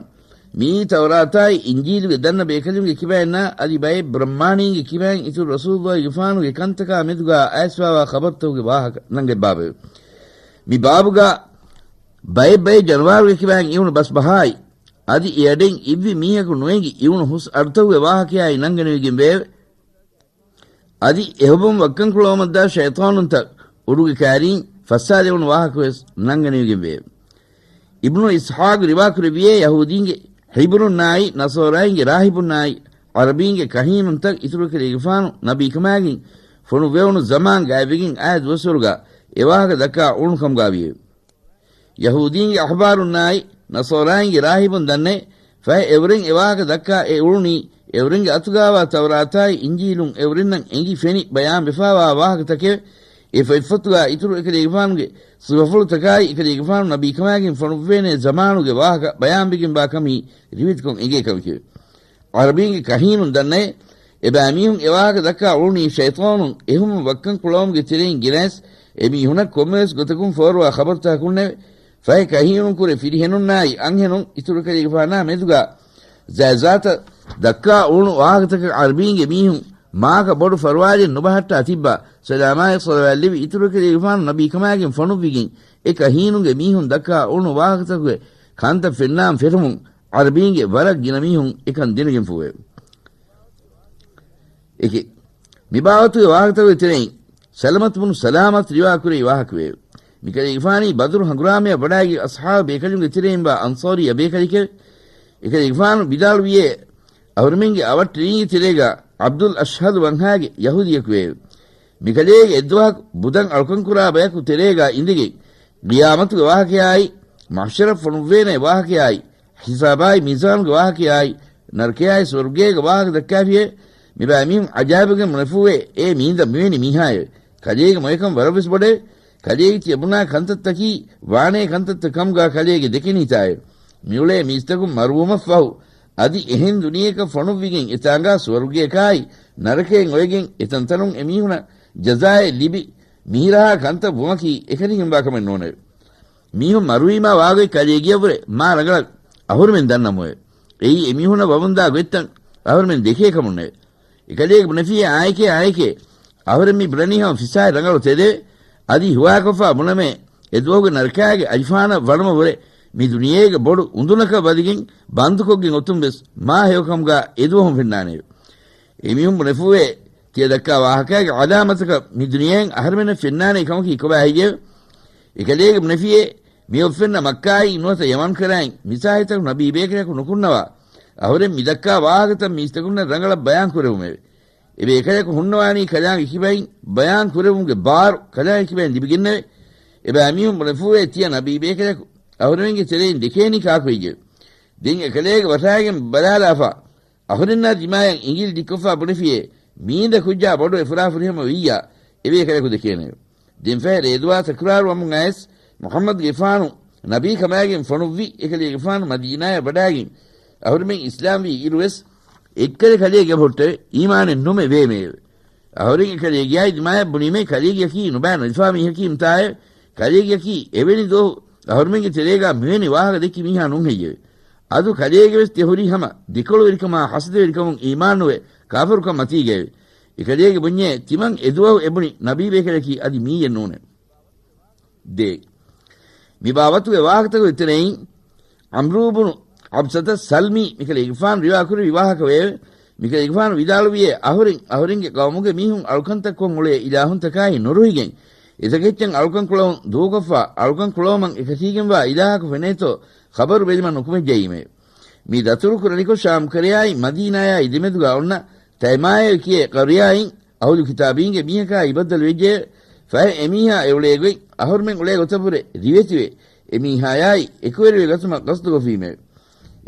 މިއީ ތައުރާތާއި އިންޖީލުގެ ދަންނަ ބޭކަލުންގެ ކިބައިންނާ އަދި ބައެއް ބްރަހްމާނީންގެ ކިބައިން އިތުރު ރަސޫލުއްލާހިގެފާނުގެ ކަންތަކާ މެދުގާ އައިސްފާވާ ޚަބަރުތަކުގެ ވާހަކަ ނަންގަތް ބާބެވެ. މި ބާބުގާ ބައެއް ބައެއް ޖަނަވާރުގެ ކިބައިން އިވުނު ބަސްބަހާއި، އަދި އެއަޑެން އިއްވި މީހަކު ނުއެނގި އިވުނު ހުސް އަޑުތަކުގެ ވާހަކަޔާއި ނަންގަނެވިގެން ވެއެވެ. އަދި އެހުބުން ވައްކަން ކުޅަވަމަށްދާ ޝައިޠާނުންތައް އުޑުގެ ކާރީން ފައްސާލެވުނު ވާހަކަވެސް ނަންގަނެވިގެން ވެއެވެ. އިބްނު އިސްޙާޤު ރިވާކުރެއްވިއޭ، ޔަހޫދީންގެ ހިބުރުންނާއި، ނަޞާރާއިންގެ ރާހިބުންނާއި، ޢަރަބީންގެ ކަހީނުންތައް އިތުރު ކަލޭގެފާނު ނަބީކަމާގެން ފޮނުއްވެވުނު ޒަމާން ގާތްވެގެން އާ ދުވަސްވަރުގާ އެ ވާހަކަ ދައްކާ އުޅުނު ކަމުގާ ވިއެވެ. ޔަހޫދީންގެ އަޙްބާރުންނާއި، ނަޞާރާއިންގެ ރާހިބުން ދަންނައޭ، ފަހެ އެވަރެން އެ ވާހަކަ ދައްކާ އެ އުޅުނީ، އެވަރެންގެ އަތުގާވާ ތައުރާތާއި އިންޖީލުން އެވަރެންނަށް އެނގި ފެނި ބަޔާންވެފާވާ ވާހަކަތަކެވެ. އެ ފޮތްފޮތުގާ އިތުރު އެކަލޭގެފާނުގެ ސިފަފުޅުތަކާއި އެކަލޭގެފާނު ނަބީކަމާގެން ފޮނުއްވޭނޭ ޒަމާނުގެ ވާހަކަ ބަޔާންވެގެންވާ ކަމީ ރިވެތިކޮށް އެނގޭ ކަމެކެވެ. ޢަރަބީންގެ ކަހީނުން ދަންނައޭ، އެބައިމީހުން އެ ވާހަކަ ދައްކާ އުޅުނީ ޝައިޠާނުން އެހުމުން ވައްކަން ކުޅަވުމުގެ ތެރެއިން ގެނައިސް، އެމީހުނަށް ކޮންމެވެސް ގޮތަކުން ފޯރުވާ ޚަބަރުތަކަކުންނެވެ. ފަހެ ކަހީނުން ކުރެ ފިރިހެނުންނާއި އަންހެނުން އިތުރު ކަލޭގެފާނާ މެދުގާ ޒާތްޒާތަށް ދައްކާ އުޅުނު ވާހަކަތަކަށް ޢަރަބީންގެ މީހުން މާކަ ބޮޑު ފަރުވާލެއް ނުބަހައްޓާ ތިއްބާ، ސަލާމާއި ޞަލަވާތް ލެއްވި އިތުރު ކަލޭގެފާނު ނަބީކަމާގެން ފޮނުއްވިގެން އެ ކަހީނުންގެ މީހުން ދައްކާ އުޅުނު ވާހަކަތަކުގެ ކަންތައް ފެންނާން ފެށުމުން ޢަރަބީންގެ ވަރަށް ގިނަ މީހުން އެކަން ދެނެގެންފޫވެ. އެކެއް. މި ބާވަތުގެ ވާހަކަތަކުގެ ތެރެއިން ސަލަމަތު ބުނު ސަލާމަތު ރިވާކުރެއްވި ވާހަކަވެއެވެ. މިކަލޭގެފާނީ ބަދުރު ހަނގުރާމަޔަށް ވަޑާގި އަޞްޙާބު ބޭކަލުންގެ ތެރެއިންވާ އަންޞާރީ ބޭކަލެކެވެ. އެކަލޭގެފާނު ވިދާޅުވިއޭ، އަހުރެމެންގެ އަވަށްޓެރީންގެ ތެރޭގާ ޢަބްދުލް އަޝްހަލު ވަންހާގެ ޔަހޫދިޔަކުވެއެވެ. މިކަލޭގެ އެއްދުވަހަކު ބުދަން އަޅުކަންކުރާ ބަޔަކު ތެރޭގާ އިނދެގެން، ޤިޔާމަތުގެ ވާހަކަޔާއި، މަޙްޝަރަށް ފޮނުއްވޭނެ ވާހަކަޔާއި، ހިސާބާއި މީޒާނުގެ ވާހަކަޔާއި، ނަރަކަޔާއި ސުވަރުގޭގެ ވާހަކަ ދައްކާފިއެވެ. މިބައިމީހުން އަޖާއިބުވެގެން ބުނެފޫވޭ، އޭ މީނދަ މިވެނި މީހާއެވެ. ކަލޭގެ މޮޔަކަން ވަރަށްވެސް ބޮޑެވެ. ކަލޭގެ ތިޔަބުނާ ކަންތައްތަކީ ވާނޭ ކަންތައްތައް ކަމުގާ ކަލޭގެ ދެކެނީތާއެވެ. މިއުޅޭ މީސްތަކުން މަރުވުމަށްފަހު، އަދި އެހެން ދުނިޔެއަކަށް ފޮނުއްވިގެން އެތާނގާ ސުވަރުގެއަކާއި ނަރަކައެއް އޮވެގެން އެތަންތަނުން އެމީހުނަށް ޖަޒާއެއް ލިބި މިހިރަހާ ކަންތައް ވުމަކީ އެކަނި ހިންގާ ކަމެއް ނޫނެވެ. މީހުން މަރުވީމާ ވާގޮތް ކަލޭގެއަށްވުރެ މާ ރަނގަޅަށް އަހުރެމެން ދަންނަމުއެވެ. އެއީ އެމީހުނަށް ވަމުންދާ ގޮތްތައް އަހުރެމެން ދެކޭ ކަމުންނެވެ. އެކަލޭގެ ބުނެފިއޭ އާއެކޭ އާއެކޭ، އަހުރެން މި ބުނަނީ ހަމަ ފިސާއި ރަނގަޅު ތެދެވެ. އަދި ހުވާކޮށްފާ ބުނަމޭ، އެދުވަހުގެ ނަރަކާގެ އަލިފާނަށް ވަނުމަށްވުރެ މި ދުނިޔޭގެ ބޮޑު އުނދުނަކަށް ވަދެގެން ބަންދުކޮށްގެން އޮތުން ވެސް މާ ހެޔޮކަމުގާ އެދުވަހުން ފެންނާނެއެވެ. އެމީހުން ބުނެފޫވޭ، ތިޔަ ދައްކާ ވާހަކައިގެ އަލާމަތަކަށް މި ދުނިޔެއިން އަހަރުމެންނަށް ފެންނާނެ ކަމަކީ ކޮބާ ހެއްޔެވެ؟ އެކަލޭގެ ބުނެފިޔޭ، މި އޮއްފެންނަ މައްކާއި ނުވަތަ ޔަމަން ކަރާއިން މިސާހިތަކު ނަބީ ބޭކަލަކު ނުކުންނަވާ، އަހުރެން މި ދައްކާ ވާހަކަތައް މީސްތަކުންނަށް ރަނގަޅަށް ބަޔާން ކުރެވުމެވެ. އެބޭކަލަކު ހުންނަވާނީ ކަލާނގެ ކިބައިން ބަޔާން ކުރެވުމުގެ ބާރު ކަލާނގެ ކިބައިން ލިބިގެންނެވެ. އެބައިމީހުން ބުނެފޫވޭ ތިޔަ ނަބީ ބޭކަލަކު އަހުރެމެންގެ ތެރެއިން ދެކޭނީ ކާކު ހެއްޔެވެ؟ ދެން އެކަލޭގެ ވަށާގެން ބަލާލާފަ، އަހުރެންނާ ދިމާޔަށް އިނގިލި ދިއްކޮށްފާ ބުނެފިޔޭ، މީނދަ ކުއްޖާ ބޮޑު އެ ފުރާ ފުރިހަމަ ވިއްޔާ، އެބޭކަލަކު ދެކޭނެ. ދެންފަހެ ރޭދުވާ ތަކުރާރުވަމުން އައިސް، މުޙައްމަދުގެފާނު ނަބީ ކަމާގެން ފޮނުއްވި އެކަލޭގެފާނު މަދީނާޔަށް ވަޑާގެން، އަހުރެމެން އިސްލާމްވީ އިރުވެސް، އެއްކަލަ ކަލޭގެ އެބަހުއްޓެވެ. އީމާނެއް ނުމެ ވޭމެއެވެ. އަހުރެން އެކަލޭގެއާއި ދިމާޔަށް ބުނީމޭ، ކަލޭގެއަކީ ނުބައި ނުލިފާ މީހަކީ ނުތާއެވެ. ކަލޭގެއަކީ އެވެނި ދުވަހު އަހުރެމެންގެ ތެރޭގާ މިވެނި ވާހަކަ ދެއްކި މީހާ ނޫން ހެއްޔެވެ؟ އަދު ކަލޭގެވެސް ތިޔަ ހުރީ ހަމަ ދެކޮޅުވެރިކަމާ ހަސަދަވެރިކަމުން އީމާންނުވެ ކާފަރުކަން މަތީގައެވެ. އެކަލޭގެ ބުންޏޭ، ތިމަން އެދުވަހު އެބުނި ނަބީ ބޭކަލަކީ އަދި މީއެއް ނޫނެވެ. ދޭ. މި ބާވަތުގެ ވާހަކަތަކުގެ ތެރެއިން ޢަމްރޫ ބުނު ޢަބްސަތަ ސަލްމީ މިކަލޭގެފާނު ރިވާ ކުރެއްވި ވާހަކަވެއެވެ. މިކަލޭގެފާނު ވިދާޅުވިޔޭ، އަހުރެން އަހުރެންގެ ޤައުމުގެ މީހުން އަޅުކަންތައް ކޮށް އުޅޭ އިލާހުންތަކާއި ނުރުހިގެން، އެތަކެއްޗަށް އަޅުކަން ކުޅަވުން ދޫކޮށްފަ، އަޅުކަން ކުޅަވުމަށް އެކަށީގެންވާ އިލާހަކު ފެނޭތޯ ޚަބަރު ބެލުމަށް ނުކުމެއްޖައީމެވެ. މި ދަތުރު ކުރެނިކޮށް ޝާމް ކަރަޔާއި މަދީނާޔާއި ދެމެދުގާ އޮންނަ ތައިމާއޭ ކިޔޭ ޤަރިޔާއިން އަހުލު ކިތާބީންގެ މީހަކާއި ބައްދަލު ވެއްޖެއެވެ. ފަހެ އެމީހާ އެ އުޅޭ ގޮތް އަހުރުމެން އުޅޭ ގޮތަށްވުރެ ރިވެތިވެ، އެމީހާޔާއި އެކުވެރިވެ ގަތުމަށް ގަސްދުކޮށްފީމެވެ.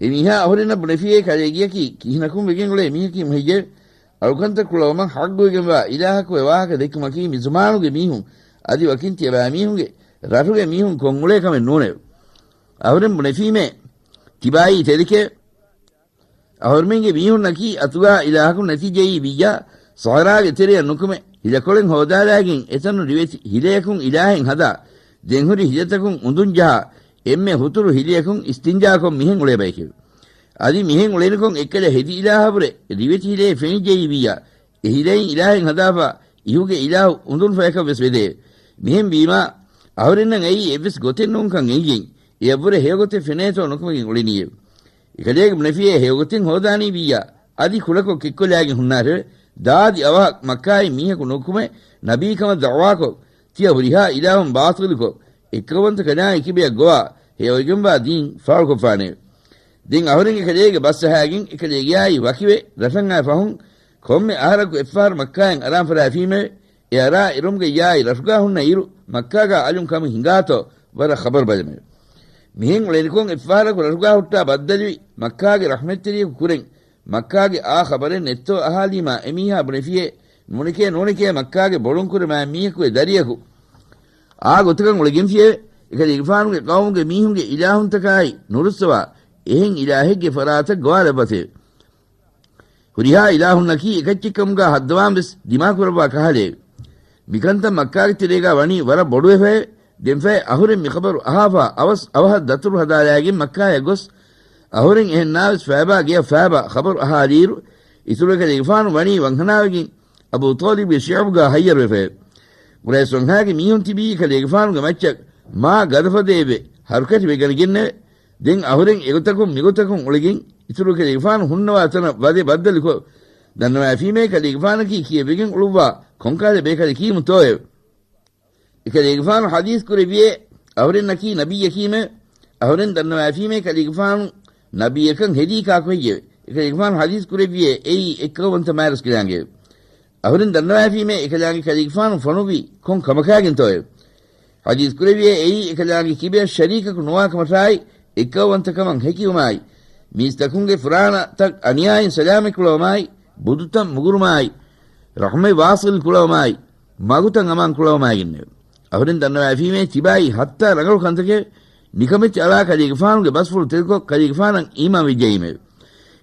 އެމީހާ އަހުރެންނަށް ބުނެފިޔޭ، ކަލޭގެއަކީ ކިހިނަކުން ވެގެން އުޅޭ މީހަކީ މުހިއްޖެވެ. އަޅުކަންތައް ކުޅަވުމަށް ޙައްޤުވެގެންވާ އިލާހަކު އެ ވާހަކަ ދެއްކުމަކީ މި ޒުމާނުގެ މީހުން އަދި ވަކިން ތިޔަބައިމީހުންގެ ރަށުގެ މީހުން ކޮށް އުޅޭ ކަމެއް ނޫނެވެ. އަހުރެން ބުނެފީމޭ، ތިބާއީ ތެދެކެވެ. އަހުރެމެންގެ މީހުންނަކީ އަތުގާ އިލާހަކުން ނެތިއްޖައީ ވިއްޔާ، ޞަޙްރާގެ ތެރެއަށް ނުކުމެ، ހިލަކޮޅެއް ހޯދާލާގެން އެތަނުން ރިވެތި ހިލަޔަކުން އިލާހެއް ހަދާ، ދެންހުރި ހިލަތަކުން އުނދުން ޖަހާ، އެންމެ ހުތުރު ހިލަޔަކުން އިސްތިންޖާކޮށް މިހެން އުޅޭ ބައެކެވެ. އަދި މިހެން އުޅެނިކޮށް އެއްކަލަ ހެދި އިލާހަށްވުރެ ރިވެތި ހިލައެއް ފެނިއްޖައީ ވިއްޔާ، އެ ހިލައިން އިލާހެއް ހަދާފަ، އިހުގެ އިލާހު އުނދުން ފަޔަކަށް ވެސް ވެދެއެވެ. މިހެން ވީމާ، އަހުރެންނަށް އެއީ އެއްވެސް ގޮތެއް ނޫންކަން އެނގިގެން، އެއަށްވުރެ ހެޔޮގޮތެއް ފެނޭތޯ ނުކުމެގެން އުޅެނީއެވެ. އެކަލޭގެ ބުނެފިޔޭ، ހެޔޮގޮތެއް ހޯދާނީ ވިއްޔާ، އަދި ކުޑަކޮށް ކެއްކޮށްލާގެން ހުންނާށެވެ. ދާދި އަވަހަށް މައްކާއިން މީހަކު ނުކުމެ، ނަބީކަމަށް ދަޢުވާކޮށް، ތިޔަ ހުރިހާ އިލާހުން ބާޠިލުކޮށް، އެއްކައުވަންތަ ކަލާނގެ ކިބަޔަށް ގޮވާ، ހެޔޮވެގެންވާ ދީން ފާޅުކޮށްފާނެއެވެ. ދެން އަހުރެން އެކަލޭގެ ބަސްއަހާގެން އެކަލޭގެއާއި ވަކިވެ ރަށަށް އައި ފަހުން، ކޮންމެ އަހަރަކު އެއްފަހަރު މައްކާއިން އަރާން ފަށާފީމެވެ. އެ އަރާ އިރުމުގައްޔާއި ރަށުގާ ހުންނަ އިރު މައްކާގާ އަލުން ކަމެއް ހިނގާތޯ ވަރަށް ޚަބަރު ބަލަމެވެ. މިހެން އުޅެނިކޮށް އެއްފަހަރަކު ރަށުގާ ހުއްޓާ ބައްދަލުވި މައްކާގެ ރަޙްމަތްތެރިޔަކު ކުރެން، މައްކާގެ އާ ޚަބަރެއް ނެތްތޯ އަހާލީމާ އެމީހާ ބުނެފިޔޭ، ނޫނެކޭ ނޫނެކޭ މައްކާގެ ބޮޅުން ކުރި މާތް މީހަކު އެ ދަރިޔަކު އާ ގޮތަކަށް އުޅެގެންފިއެވެ. އެކަލޭގެފާނުގެ ޤައުމުގެ މީހުންގެ އިލާހުންތަކާއި ނުރުއްސަވާ، އެހެން އިލާހެއްގެ ފަރާތަށް ގޮވާލައްވަތެވެ. ހުރިހާ އިލާހުންނަކީ އެކައްޗެއްކަމުގާ ހައްދަވާން ވެސް ދިމާކުރައްވާ ކަހަލައެވެ. މިކަންތައް މައްކާގެ ތެރޭގާ ވަނީ ވަރަށް ބޮޑުވެފައެވެ. ދެންފަހެ އަހުރެން މި ޚަބަރު އަހާފާ އަވަސް އަވަހަށް ދަތުރު ހަދާލާގެން މައްކާޔަށް ގޮސް، އަހުރެން އެހެންނާވެސް ފައިބާ ގެޔަށް ފައިބާ ޚަބަރު އަހާލިއިރު، އިތުރު އެކަލޭގެފާނު ވަނީ ވަންހަނާވެގެން އަބޫ ޠާލިބުގެ ޝިޢުބުގާ ހައްޔަރުވެފައެވެ. ޤުރައިޝް ވަންހާގެ މީހުން ތިބީ އެކަލޭގެފާނުގެ މައްޗަށް މާ ގަދަފަދައެއްވެ ހަރުކަށިވެގަނެގެންނެވެ. ދެން އަހުރެން އެގޮތަކުން މިގޮތަކުން އުޅެގެން އިތުރު އެކަލޭގެފާނު ހުންނަވާ ތަނަށް ވަދެ ބައްދަލުކޮށް، ދަންނަވައިފީމޭ ކަލޭގެފާނަކީ ކިޔެވިގެން އުޅުއްވާ ކޮންކަހަލަ ބޭކަލަކީމުތޯއެވެ. އެކަލޭގެފާނު ޙަދީޘް ކުރެއްވިއޭ، އަހުރެންނަކީ ނަބިއްޔަކީމެވެ. އަހުރެން ދަންނަވައިފީމޭ ކަލޭގެފާނު ނަބިއްޔަކަށް ހެދީ ކާކު ހެއްޔެވެ؟ އެކަލޭގެފާނު ޙަދީޘް ކުރެއްވިއޭ، އެއީ އެއްކައުވަންތަ މާތްރަސްކަލާނގެއެވެ. އަހުރެން ދަންނަވައިފީމޭ އެކަލާނގެ ކަލޭގެފާނު ފޮނުއްވީ ކޮން ކަމަކާގެންތޯއެވެ؟ ޙަދީޘް ކުރެއްވިއޭ، އެއީ އެކަލާނގެ ކިބަޔަށް ޝަރީކަކު ނުވާކަމަށާއި، އެއްކައުވަންތަކަމަށް ހެކިވުމާއި، މީސްތަކުންގެ ފުރާނަތައް އަނިޔާއިން ސަލާމަތް ކުޅަވުމާއި، ބުދުތައް މުގުރުމާއި، ރަޙުމަތް ވާޞިލް ކުޅަވުމާއި، މަގުތައް އަމާން ކުޅަވުމާއިގެންނެވެ. އަހުރެން ދަންނަވައިފީމޭ ތިބާއީ ހައްތާ ރަނގަޅު ކަންތަކެވެ. ނިކަމެތި އަޅާ ކަލޭގެފާނުގެ ބަސްފުޅު ތެދުކޮށް ކަލޭގެފާނަށް އީމާން ވެއްޖައީމެވެ.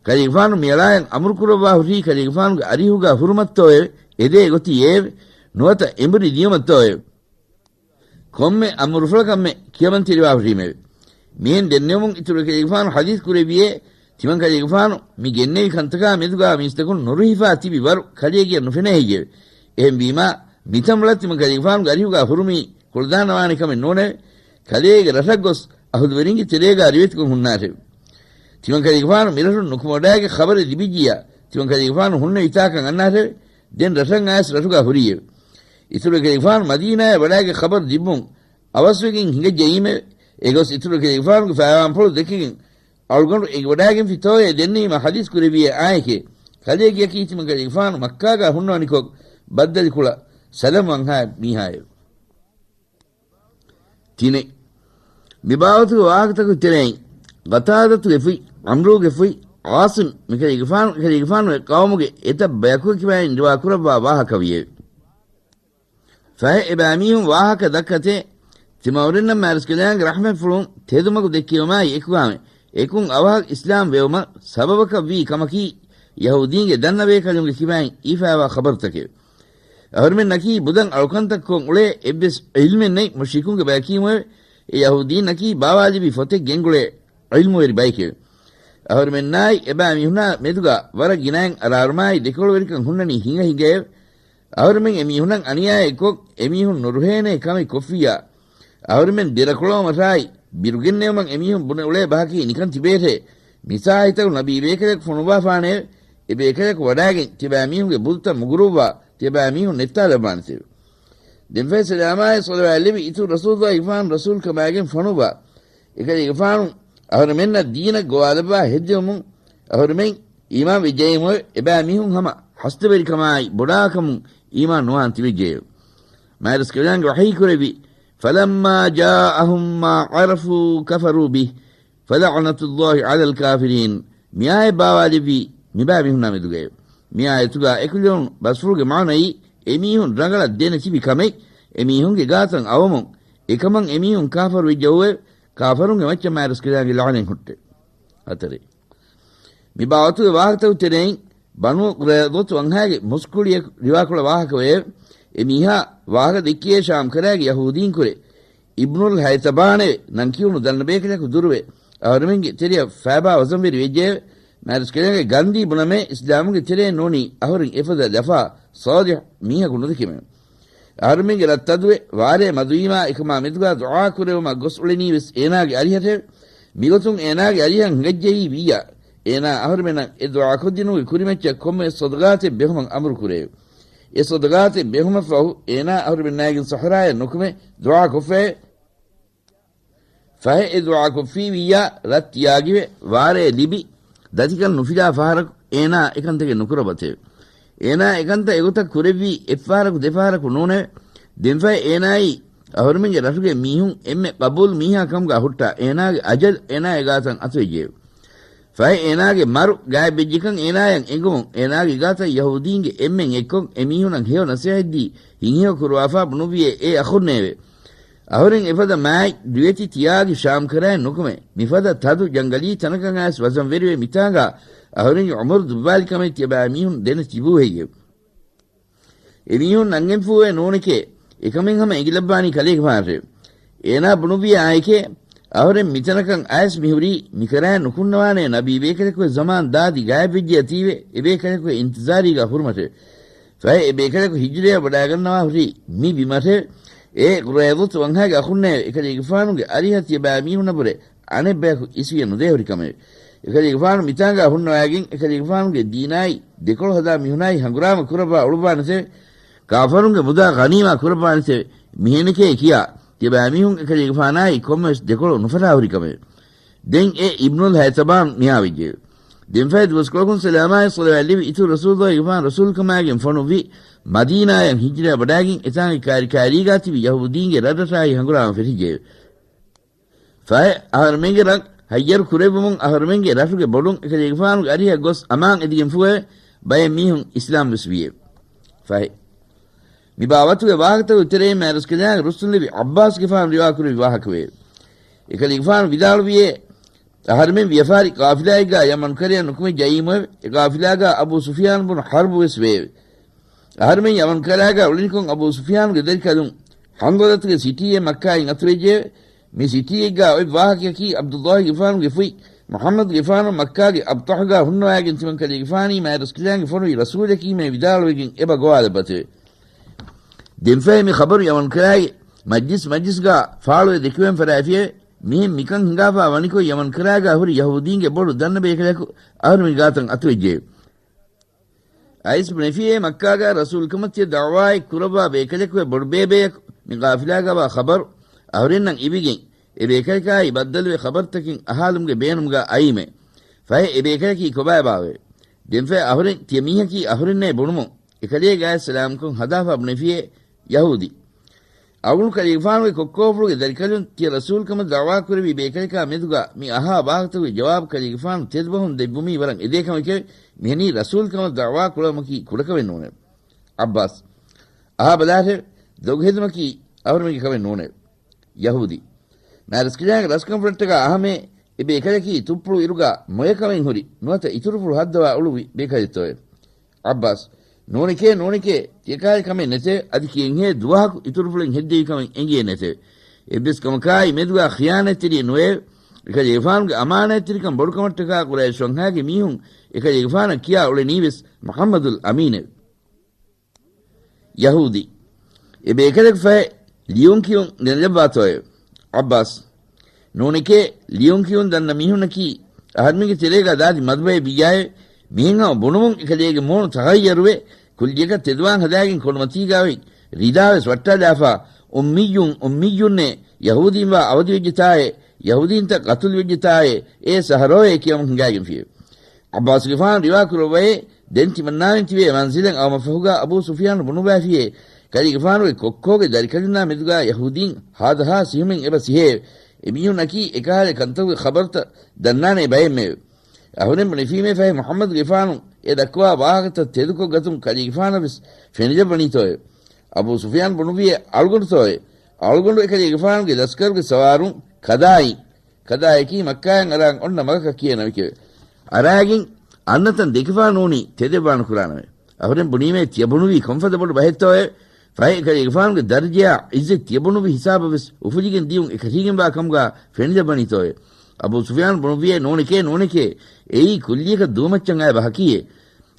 ކަލޭގެފާނު މިއަޅާޔަށް އަމުރު ކުރައްވާ ހުރީ ކަލޭގެފާނުގެ އަރިހުގާ ހުރުމަތްތޯއެވެ؟ އެދޭ ގޮތީ އެއެވެ. ނުވަތަ އެނބުރި ދިޔުމަށްތޯއެވެ؟ ކޮންމެ އަމުރުފުޅަކަށްމެ ކިޔަމަންތެރިވާ ހުރީމެވެ. މިހެން ދެންނެވުމުން އިތުރު ކަލޭގެފާނު ޙަދީޘް ކުރެއްވިއޭ، ތިމަން ކަލޭގެފާނު މި ގެންނެވި ކަންތަކާ މެދުގާ މީސްތަކުން ނުރުހިފާ ތިބި ވަރު ކަލޭގެއަށް ނުފެނޭ ހެއްޔެވެ؟ އެހެންވީމާ، މިތަނބުޅަށް ތިމަން ކަލޭގެފާނުގެ އަރިހުގާ ހުރުމީ ކުޅަދާނަވާނެ ކަމެއް ނޫނެވެ. ކަލޭގެ ރަށަށް ގޮސް އަހުލުވެރިންގެ ތެރޭގާ ރިވެތިކޮށް ހުންނާށެވެ. ތިމަންކަލޭގެފާނު މިރަށުން ނުކުމެވަޑައިގެން ޚަބަރެއް ލިބިއްޖިއްޔާ، ތިމަންކަލޭގެފާނު ހުންނެވިތާކަން އަންނާށެވެ. ދެން ރަށަށް އައިސް ރަށުގާ ހުރީއެވެ. އިތުރު އެކަލޭގެފާނު މަދީނާއަށް ވަޑައިގެން ޚަބަރު ލިބުމުން އަވަސްވެގެން ހިނގައްޖައީމެވެ. އެގޮސް އިތުރު އެކަލޭގެފާނުގެ ފައިވާން ފުޅު ދެކެގެން އަޅުގަނޑު އެނގިވަޑައިގެންފި ތޯއޭ ދެންނެވީމަ ޙަދީޘް ކުރެއްވިއޭ އާއެކޭ. ކަލޭގެއަކީ ތިމަންކަލޭގެފާނު މައްކާގާ ހުންނަވަނިކޮށް ބައްދަލުކުޅަ ސަލަމް ވަންހާ މީހާއެވެ. ތިނެއް. މިބާވަތުގެ ވާހަކަތަކުގެ ތެރެއިން، ގަތާދަތުގެ ފުތް، ޢަމްރޫގެ ފުތް، ޢާޞިމް، މިކަލޭގެފާނު، ކަލޭގެފާނުގެ ޤައުމުގެ އެތައް ބަޔަކުގެ ކިބައިން ރިވާ ކުރައްވާ ވާހަކަ ވިއެވެ. ފަހެ އެބައިމީހުން ވާހަކަ ދައްކަތޭ، ތިމަން އުރެންނަށް މާރަސްކަލާނގެ ރަޙްމަތްފުޅުން ތެދުމަގު ދެއްކެވުމާއި އެކުގާމެ، އެކުން އަވަހަށް އިސްލާމް ވެވުމަށް ސަބަބަކަށް ވީ ކަމަކީ، ޔަހޫދީންގެ ދަންނަ ބޭކަލުންގެ ކިބައިން އީފާވާ ޚަބަރުތަކެވެ. އަހުރުމެންނަކީ ބުދަން އަޅުކަންތައް ކޮށް އުޅޭ އެއްވެސް ޢިލްމެއް ނެތް މުޝްރިކުންގެ ބަޔަކީމުއެވެ. އެ ޔަހޫދީންނަކީ ބާވާލިބި ފޮތެއް ގެންގުޅޭ ޢިލްމުވެރި ބައެކެވެ. އަހުރުމެންނާއި އެބައިމީހުނާ މެދުގާ ވަރަށް ގިނައިން އަރާރުމާއި ދެކޮޅުވެރިކަން ހުންނަނީ ހިނގަ ހިނގައެވެ. އަހުރުމެން އެމީހުނަށް އަނިޔާއެއްކޮށް، އެމީހުން ނުރުހޭނޭ ކަމެއް ކޮށްފިއްޔާ، އަހުރުމެން ދެރަކުޅަވުމަށާއި ބިރުގެންނެވުމަށް އެމީހުން ބުނެ އުޅޭ ބަހަކީ ނިކަން ތިބޭށޭ. މިސާހިތަކު ނަބީ ބޭކަލަކު ފޮނުއްވާފާނެއެވެ. އެ ބޭކަލަކު ވަޑާގެން ތިބާމީހުންގެ ބުދުތައް މުގުރުއްވާ، ތިބާމީހުން ނެއްތާލައްވާނެތެވެ. ދެންފަހެ ސަލާމާއި ޞަލަވާތް ލެއްވި އިތުރު ރަސޫލުއްލާހިގެފާނު ރަސޫލުކަމާގެން ފޮނުއްވާ، އެކަލޭގެފާނު އަހުރެމެންނަށް ދީނަށް ގޮވާލައްވާ ހެއްދެވުމުން އަހުރެމެން އީމާން ވެއްޖައީމުއެވެ. އެބައިމީހުން ހަމަ ހަސަދަވެރިކަމާއި ބޮޑާކަމުން އީމާން ނުވާން ތިބެއްޖެއެވެ. މާތްރަސްކަލާނގެ ވަޙީކުރެއްވި، فَلَمَّا جَاءَهُم مَّا عَرَفُوا كَفَرُوا بِهِ فَلَعْنَةُ اللَّهِ عَلَى الْكَافِرِينَ. މިއާޔަތް ބާވާލެއްވީ މިބާ މީހުންނާ މެދުގައެވެ. މިއާޔަތުގާ އެކުލެވުނު ބަސްފުޅުގެ މާނައީ، އެމީހުން ރަނގަޅަށް ދެނެތިބި ކަމެއް އެމީހުންގެ ގާތަށް އައުމުން، އެކަމަށް އެމީހުން ކާފަރު ވެއްޖައޫއެވެ. ކާފަރުންގެ މައްޗަށް މާތްރަސްކަލާނގެ ލަޢުނަތް ހުއްޓެވެ. ހަތަރެއް. މި ބާވަތުގެ ވާހަކަތަކުގެ ތެރެއިން، ބަނޫ ޤުރައިޟަތު ވަންހާގެ މުސްކުޅިއަކު ރިވާކުޅަ ވާހަކަވެއެވެ. އެ މީހާ ވާހަކަ ދެއްކިއޭ ޝާމްކަރައިގެ ޔަހޫދީންކުރެ، އިބްނުލް ހައިތަބާނެވެ. ނަން ކިޔުނު ދަންނަ ބޭކަލަކު ދުރުވެ، އަހުރެމެންގެ ތެރެއަށް ފައިބާ ވަޒަންވެރި ވެއްޖެއެވެ. މާތްރަސްކަލާނގެ ގަންދީ ބުނަމޭ، އިސްލާމުގެ ތެރޭ ނޫނީ އަހުރެން އެފަދަ ލަފާ ޞާލިޙު މީހަކު ނުދެކެމެވެ. އަހުރެމެންގެ ރަށްތަދުވެ، ވާރޭ މަދުވީމާ އެކަމާ މެދުގާ ދުޢާ ކުރެވުމަށް ގޮސް އުޅެނީވެސް އޭނާގެ އަރިހަށެވެ. މިގޮތުން އޭނާގެ އަރިހަށް ހިނގައްޖައީ ވިއްޔާ، އޭނާ އަހުރެމެނަށް އެ ދުޢާ ކޮށްދިނުމުގެ ކުރިމައްޗަށް ކޮންމެވެސް ޞަދަޤާތެއް ބެހުމަށް އަމުރު ކުރެއެވެ. އެ ޞަދަޤާތެއް ބެހުމަށްފަހު އޭނާ އަހުރެމެންނާއިގެން ޞަޙްރާއަށް ނުކުމެ ދުޢާ ކޮށްފައެވެ. ފަހެ އެ ދުޢާ ކޮށްފީ ވިއްޔާ ރަށް ތިޔާގިވެ، ވާރޭ ލިބި، ދަތިކަން ނުފިލާ ފަހަރަކު އޭނާ އެކަންތަކެއް ނުކުރައްވަތެވެ. އޭނާ އެކަންތައް އެގޮތަށް ކުރެއްވީ އެއްފަހަރަކު ދެފަހަރަކު ނޫނެވެ. ދެންފަހެ އޭނާއީ އަހުރެމެންގެ ރަށުގެ މީހުން އެންމެ ޤަބޫލު މީހާ ކަމުގާ ހުއްޓާ، އޭނާގެ އަޖަލު އޭނާގެ ގާތަށް އަތުވެއްޖެއެވެ. ފަހެ އޭނާގެ މަރު ގާތްވެއްޖެކަން އޭނާޔަށް އެނގުމުން، އޭނާގެ ގާތަށް ޔަހޫދީންގެ އެންމެން އެއްކޮށް އެމީހުނަށް ހެޔޮ ނަސޭހަތްދީ، ހިތްހެޔޮ ކުރުވާފާ ބުނުއްވިއޭ އޭ އަޚުންނޭވެ. އަހުރެން އެފަދަ މާތް ރިވެތި ތިޔާގި ޝާމްކަރައިން ނުކުމެ، މިފަދަ ތަދު ޖަންގަލީ ތަނަކަށް އައިސް ވަޒަންވެރިވެ މިތާނގާ އަހުރެންގެ އުމުރު ދުއްވާލި ކަމެއް ތިޔަބައިމީހުން ދެނެ ތިބޫ ހެއްޔެވެ؟ އެމީހުން ނަންގެންފޫއެއް ނޫނެކޭ، އެކަމެއް ހަމަ އެނގިލައްވާނީ ކަލޭގެފާނަށެވެ. އޭނާ ބުނުއްވިޔޭ އާއެކޭ، އަހުރެން މިތަނަކަށް އައިސް މިހުރީ މިކަރައިން ނުކުންނަވާނޭ ނަބީ ބޭކަލަކުގެ ޒަމާން ދާދި ގާތްވެއްޖެޔާ ތީވެ، އެބޭކަލަކުގެ އިންތިޒާރީގާ ހުރުމަށެވެ. ފަހެ އެބޭކަލަކު ހިޖުރަޔަށް ވަޑާގަންނަވާ ހުރީ މި ބިމަށެވެ. އޭ ޤުރައިޟަތު ވަންހާގެ އަޚުންނޭވެ. އެކަލޭގެފާނުގެ އަރިހަށް ތިޔަބައިމީހުންނަށްވުރެ އަނެއްބަޔަކު އިސްވިޔަ ނުދޭހުރި ކަމެވެ. އެކަލޭގެފާނު މިތާނގާ ހުންނަވައިގެން އެކަލޭގެފާނުގެ ދީނާއި ދެކޮޅު ހަދާ މީހުނާއި ހަނގުރާމަ ކުރައްވާ އުޅުއްވާނެތެވެ. ކާފަރުންގެ މުދާ ޣަނީމާ ކުރައްވާނެތެވެ. މިހެނެކޭ ކިޔާ، ތިޔަބައިމީހުން އެކަލޭގެފާނާއި ކޮންމެވެސް ދެކޮޅު ނުފަށާ ހުރި ކަމެވެ. ދެން އެ އިބްނުލް ހައިތަބާން މިއާވެއްޖެއެވެ. ދެންފަހެ ދުވަސްކޮޅަކުން ސަލާމާއި ޞަލަވާތް ލެއްވި އިތުރު ރަސޫލުއްލާހިގެފާނު ރަސޫލުކަމާގެން ފޮނުއްވި މަދީނާޔަށް ހިޖުރަޔަށް ވަޑާގެން އެތާނގެ ކާރިކާރީގާ ތިބި ޔަހޫދީންގެ ރަށްރަށާއި ހަނގުރާމަ ފެށިއްޖެއެވެ. ފަހެ އަހަރުމެންގެ ރަށް ހައްޔަރު ކުރެއްވުމުން އަހަރުމެންގެ ރަށުގެ ބޮޑުން އެކަލޭގެފާނުގެ އަރިހަށް ގޮސް އަމާން އެދިގެންފޫއެވެ. ބައެއް މީހުން އިސްލާމް ވެސް ވިއެވެ. ފަހެ މި ބާވަތުގެ ވާހަކަތަކުގެ ތެރެއިން މާތްރަސްކަލާނގެ ރުއްސުންލެވި ޢައްބާސްގެފާނު ރިވާކުރެއްވި ވާހަކަވެއެވެ. އެކަލޭގެފާނު ވިދާޅުވިއޭ، އަހަރުމެން ވިޔަފާރި ޤާފިލާއެއްގާ ޔަމަން ކަރަޔަށް ނުކުމެ ޖައީމުއެވެ. އެ ޤާފިލާގާ އަބޫ ސުފިޔާން ބުނު ޙަރްބު ވެސް ވެއެވެ. އަހަރުމެން ޔަމަން ކަރާގާ އުޅެނިކޮށް އަބޫ ސުފިޔާނުގެ ދަރިކަލުން ޙަންޟަލަތުގެ ސިޓީއެއް މައްކާއިން އަތުވެއްޖެއެވެ. މި ސިޓީއެއްގާ އޮތް ވާހަކަޔަކީ ޢަބްދުﷲގެފާނުގެ ފުތް މުޙައްމަދުގެފާނު މައްކާގެ އަބްޠަޙުގާ ހުންނަވައިގެން ތިމަންކަލޭގެފާނީ މާތްރަސްކަލާނގެ ފޮނުވި ރަސޫލަކީމޭ ވިދާޅުވެގެން އެބަ ގޮވާލައްވަތެވެ. ދެންފަހެ މި ޚަބަރު ޔަމަން ކަރާގެ މަޖްލިސް މަޖްލިސްގާ ފާޅުވެ ދެކިވެން ފަރާފިއެވެ. މިހެން މިކަން ހިނގާފާ ވަނިކޮށް، ޔަމަން ކަރާގާ ހުރި ޔަހޫދީންގެ ބޮޑު ދަންނަ ބޭކަލަކު އަހުރެމެންގެ ގާތަށް އަތުވެއްޖެ. އައިސް ބުނެފިއޭ، މައްކާގާ ރަސޫލުކަމަށް ތިޔަ ދަޢުވާއެއް ކުރައްވާ ބޭކަލަކު ބޮޑު ބޭބެއަކު މި ގާފިލާގާވާ ޚަބަރު އަހުރެންނަށް އިވިގެން، އެ ބޭކަލަކާއި ބައްދަލުވެ ޚަބަރުތަކެއް އަހާލުމުގެ ބޭނުމުގާ އައީމެ. ފަހެ އެ ބޭކަލަކީ ކޮބާބާވެ؟ ދެންފަހެ އަހުރެން ތިޔަ މީހަކީ އަހުރެންނޭ ބުނުމުން، އެކަލޭގާ ސަލާމްކޮށް ހަދާފާ ބުނެފިއޭ ޔަހޫދީ. އަޅުގަނޑު ކަލޭގެފާނުގެ ކޮއްކޯފުޅުގެ ދަރިކަލުން ތިޔަ ރަސޫލުކަމަށް ދަޢުވާ ކުރެއްވި ބޭކަލަކާ މެދުގާ މި އަހާ ވާހަކަތަކުގެ ޖަވާބު ކަލޭގެފާނު ތެދުބަހުން ދެއްވުމީ ވަރަށް އެދޭ ކަމެކެވެ. މިހެނީ ރަސޫލުކަމަށް ދަޢުވާ ކުރުމަކީ ކުޑަކަމެއް ނޫނެވެ. ޢައްބާސް. އަހާ ބަލާށެވެ. ދޮގުހެދުމަކީ އަހުރެމެންގެ ކަމެއް ނޫނެވެ. ޔަހޫދީ. މާތްރަސްކަލާނގެ ރަސްކަންފުޅަށްޓަކާ އަހަމޭ، އެ ބޭކަލަކީ ތުއްޕުޅު އިރުގާ މޮޔަކަމެއް ހުރި ނުވަތަ އިތުރުފުޅު ހައްދަވާ އުޅުއްވި ބޭކަލެއްތޯއެވެ؟ ޢައްބާސް. ނޫނެކޭ، ނޫނެކޭ، ތިޔަކާއެއް ކަމެއް ނެތެވެ. އަދި ކިއެއްހޭ ދުވަހަކު އިތުރުފުޅެއް ހެއްދެވި ކަމެއް އެނގިއެއް ނެތެވެ. އެއްވެސް ކަމަކާއި މެދުގާ ޚިޔާނާތްތެރިއެއް ނުވެއެވެ. އެކަލޭގެފާނުގެ އަމާނާތްތެރިކަން ބޮޑުކަމަށްޓަކާ ޤުރައިޝް ވަންހާގެ މީހުން އެކަލޭގެފާނަށް ކިޔާ އުޅެނީވެސް މުޙައްމަދުލް އަމީނެވެ. ޔަހޫދީ. އެ ބޭކަލަކު ފަހެ ލިޔުން ކިޔުން ދެނެލައްވާތޯއެވެ؟ ޢައްބާސް. ނޫނެކޭ، ލިޔުން ކިޔުން ދަންނަ މީހުންނަކީ އަހަރުމެންގެ ތެރޭގާ ދާދި މަދުބައެއް ވިއްޔާއެވެ. މިހެން ހަމަ ބުނުމުން އެކަލޭގެ މޫނު ތަޣައްޔަރުވެ، ކުއްލިއަކަށް ތެދުވާން ހަދާގެން ކޮނޑުމަތީގާ އޮތް ރިދާވެސް ވައްޓާލާފާ، އުއްމިއްޔުން، އުއްމިއްޔުންނޭ، ޔަހޫދީންވާ އަވަދިވެއްޖެތާއޭ، ޔަހޫދީންތައް ޤަތުލުވެއްޖެތާއޭ، އޭ ސަހަރޯއޭ ކިޔަމަން ހިނގާގެންފިއެވެ. ޢައްބާސްގެފާނު ރިވާ ކުރައްވައޭ، ދެން ތިމަންނާވެން ތިބޭ މަންޒިލަށް އައުމަށްފަހުގާ އަބޫ ސުފިޔާނު ބުނުއްވާފިއޭ، ކަލޭގެފާނުގެ ކޮއްކޯގެ ދަރިކަލުންނާ މެދުގާ ޔަހޫދީން ހާދަހާ ސިހުމެއް އެބަ ސިހޭ. އެމީހުންނަކީ އެކަހަލަ ކަންތަކުގެ ޚަބަރުތައް ދަންނާނޭ ބައެއްމެވެ. އަހުރެން ބުނެފީމޭ ފަހެ މުޙައްމަދުގެފާނު އެ ދައްކަވާ ވާހަކަތައް ތެދުކޮށް ގަތުން ކަލޭގެފާނަށް ވެސް ފެނިލައްވަނީތޯއެވެ؟ އަބޫ ސުފިޔާން ބުނުއްވިއޭ އަޅުގަނޑުތޯއެވެ؟ އަޅުގަނޑު އެކަލޭގެފާނުގެ ލަސްކަރުގެ ސަވާރުން ކަދާއިން، ކަދާއަކީ މައްކާއިން އަރާން އޮންނަ މަގަކަށް ކިޔޭ ނަމެކެވެ. އަރާގެން އަންނަތަން ދެކިފާ ނޫނީ ތެދެއްވާނުކުރާނަމެވެ. އަހުރެން ބުނީމޭ ތިޔަ ބުނުވީ ކޮންފަދަ ބޮޑު ބަހެއްތޯއެވެ؟ ފަހެ އެކަލޭގެފާނުގެ ދަރަޖަޔާ ޢިއްޒަތް ތިޔަ ބުނުއްވި ހިސާބަށް ވެސް އުފުލިގެން ދިޔުން އެކަށީގެންވާ ކަމުގާ ފެނިލައްވަނީތޯއެވެ؟ އަބޫ ސުފިޔާން ބުނުއްވިއޭ ނޫނެކޭ، ނޫނެކޭ، އެއީ ކުއްލިއަކަށް ދުވަމައްޗަށް އައި ބަހަކީއޭ.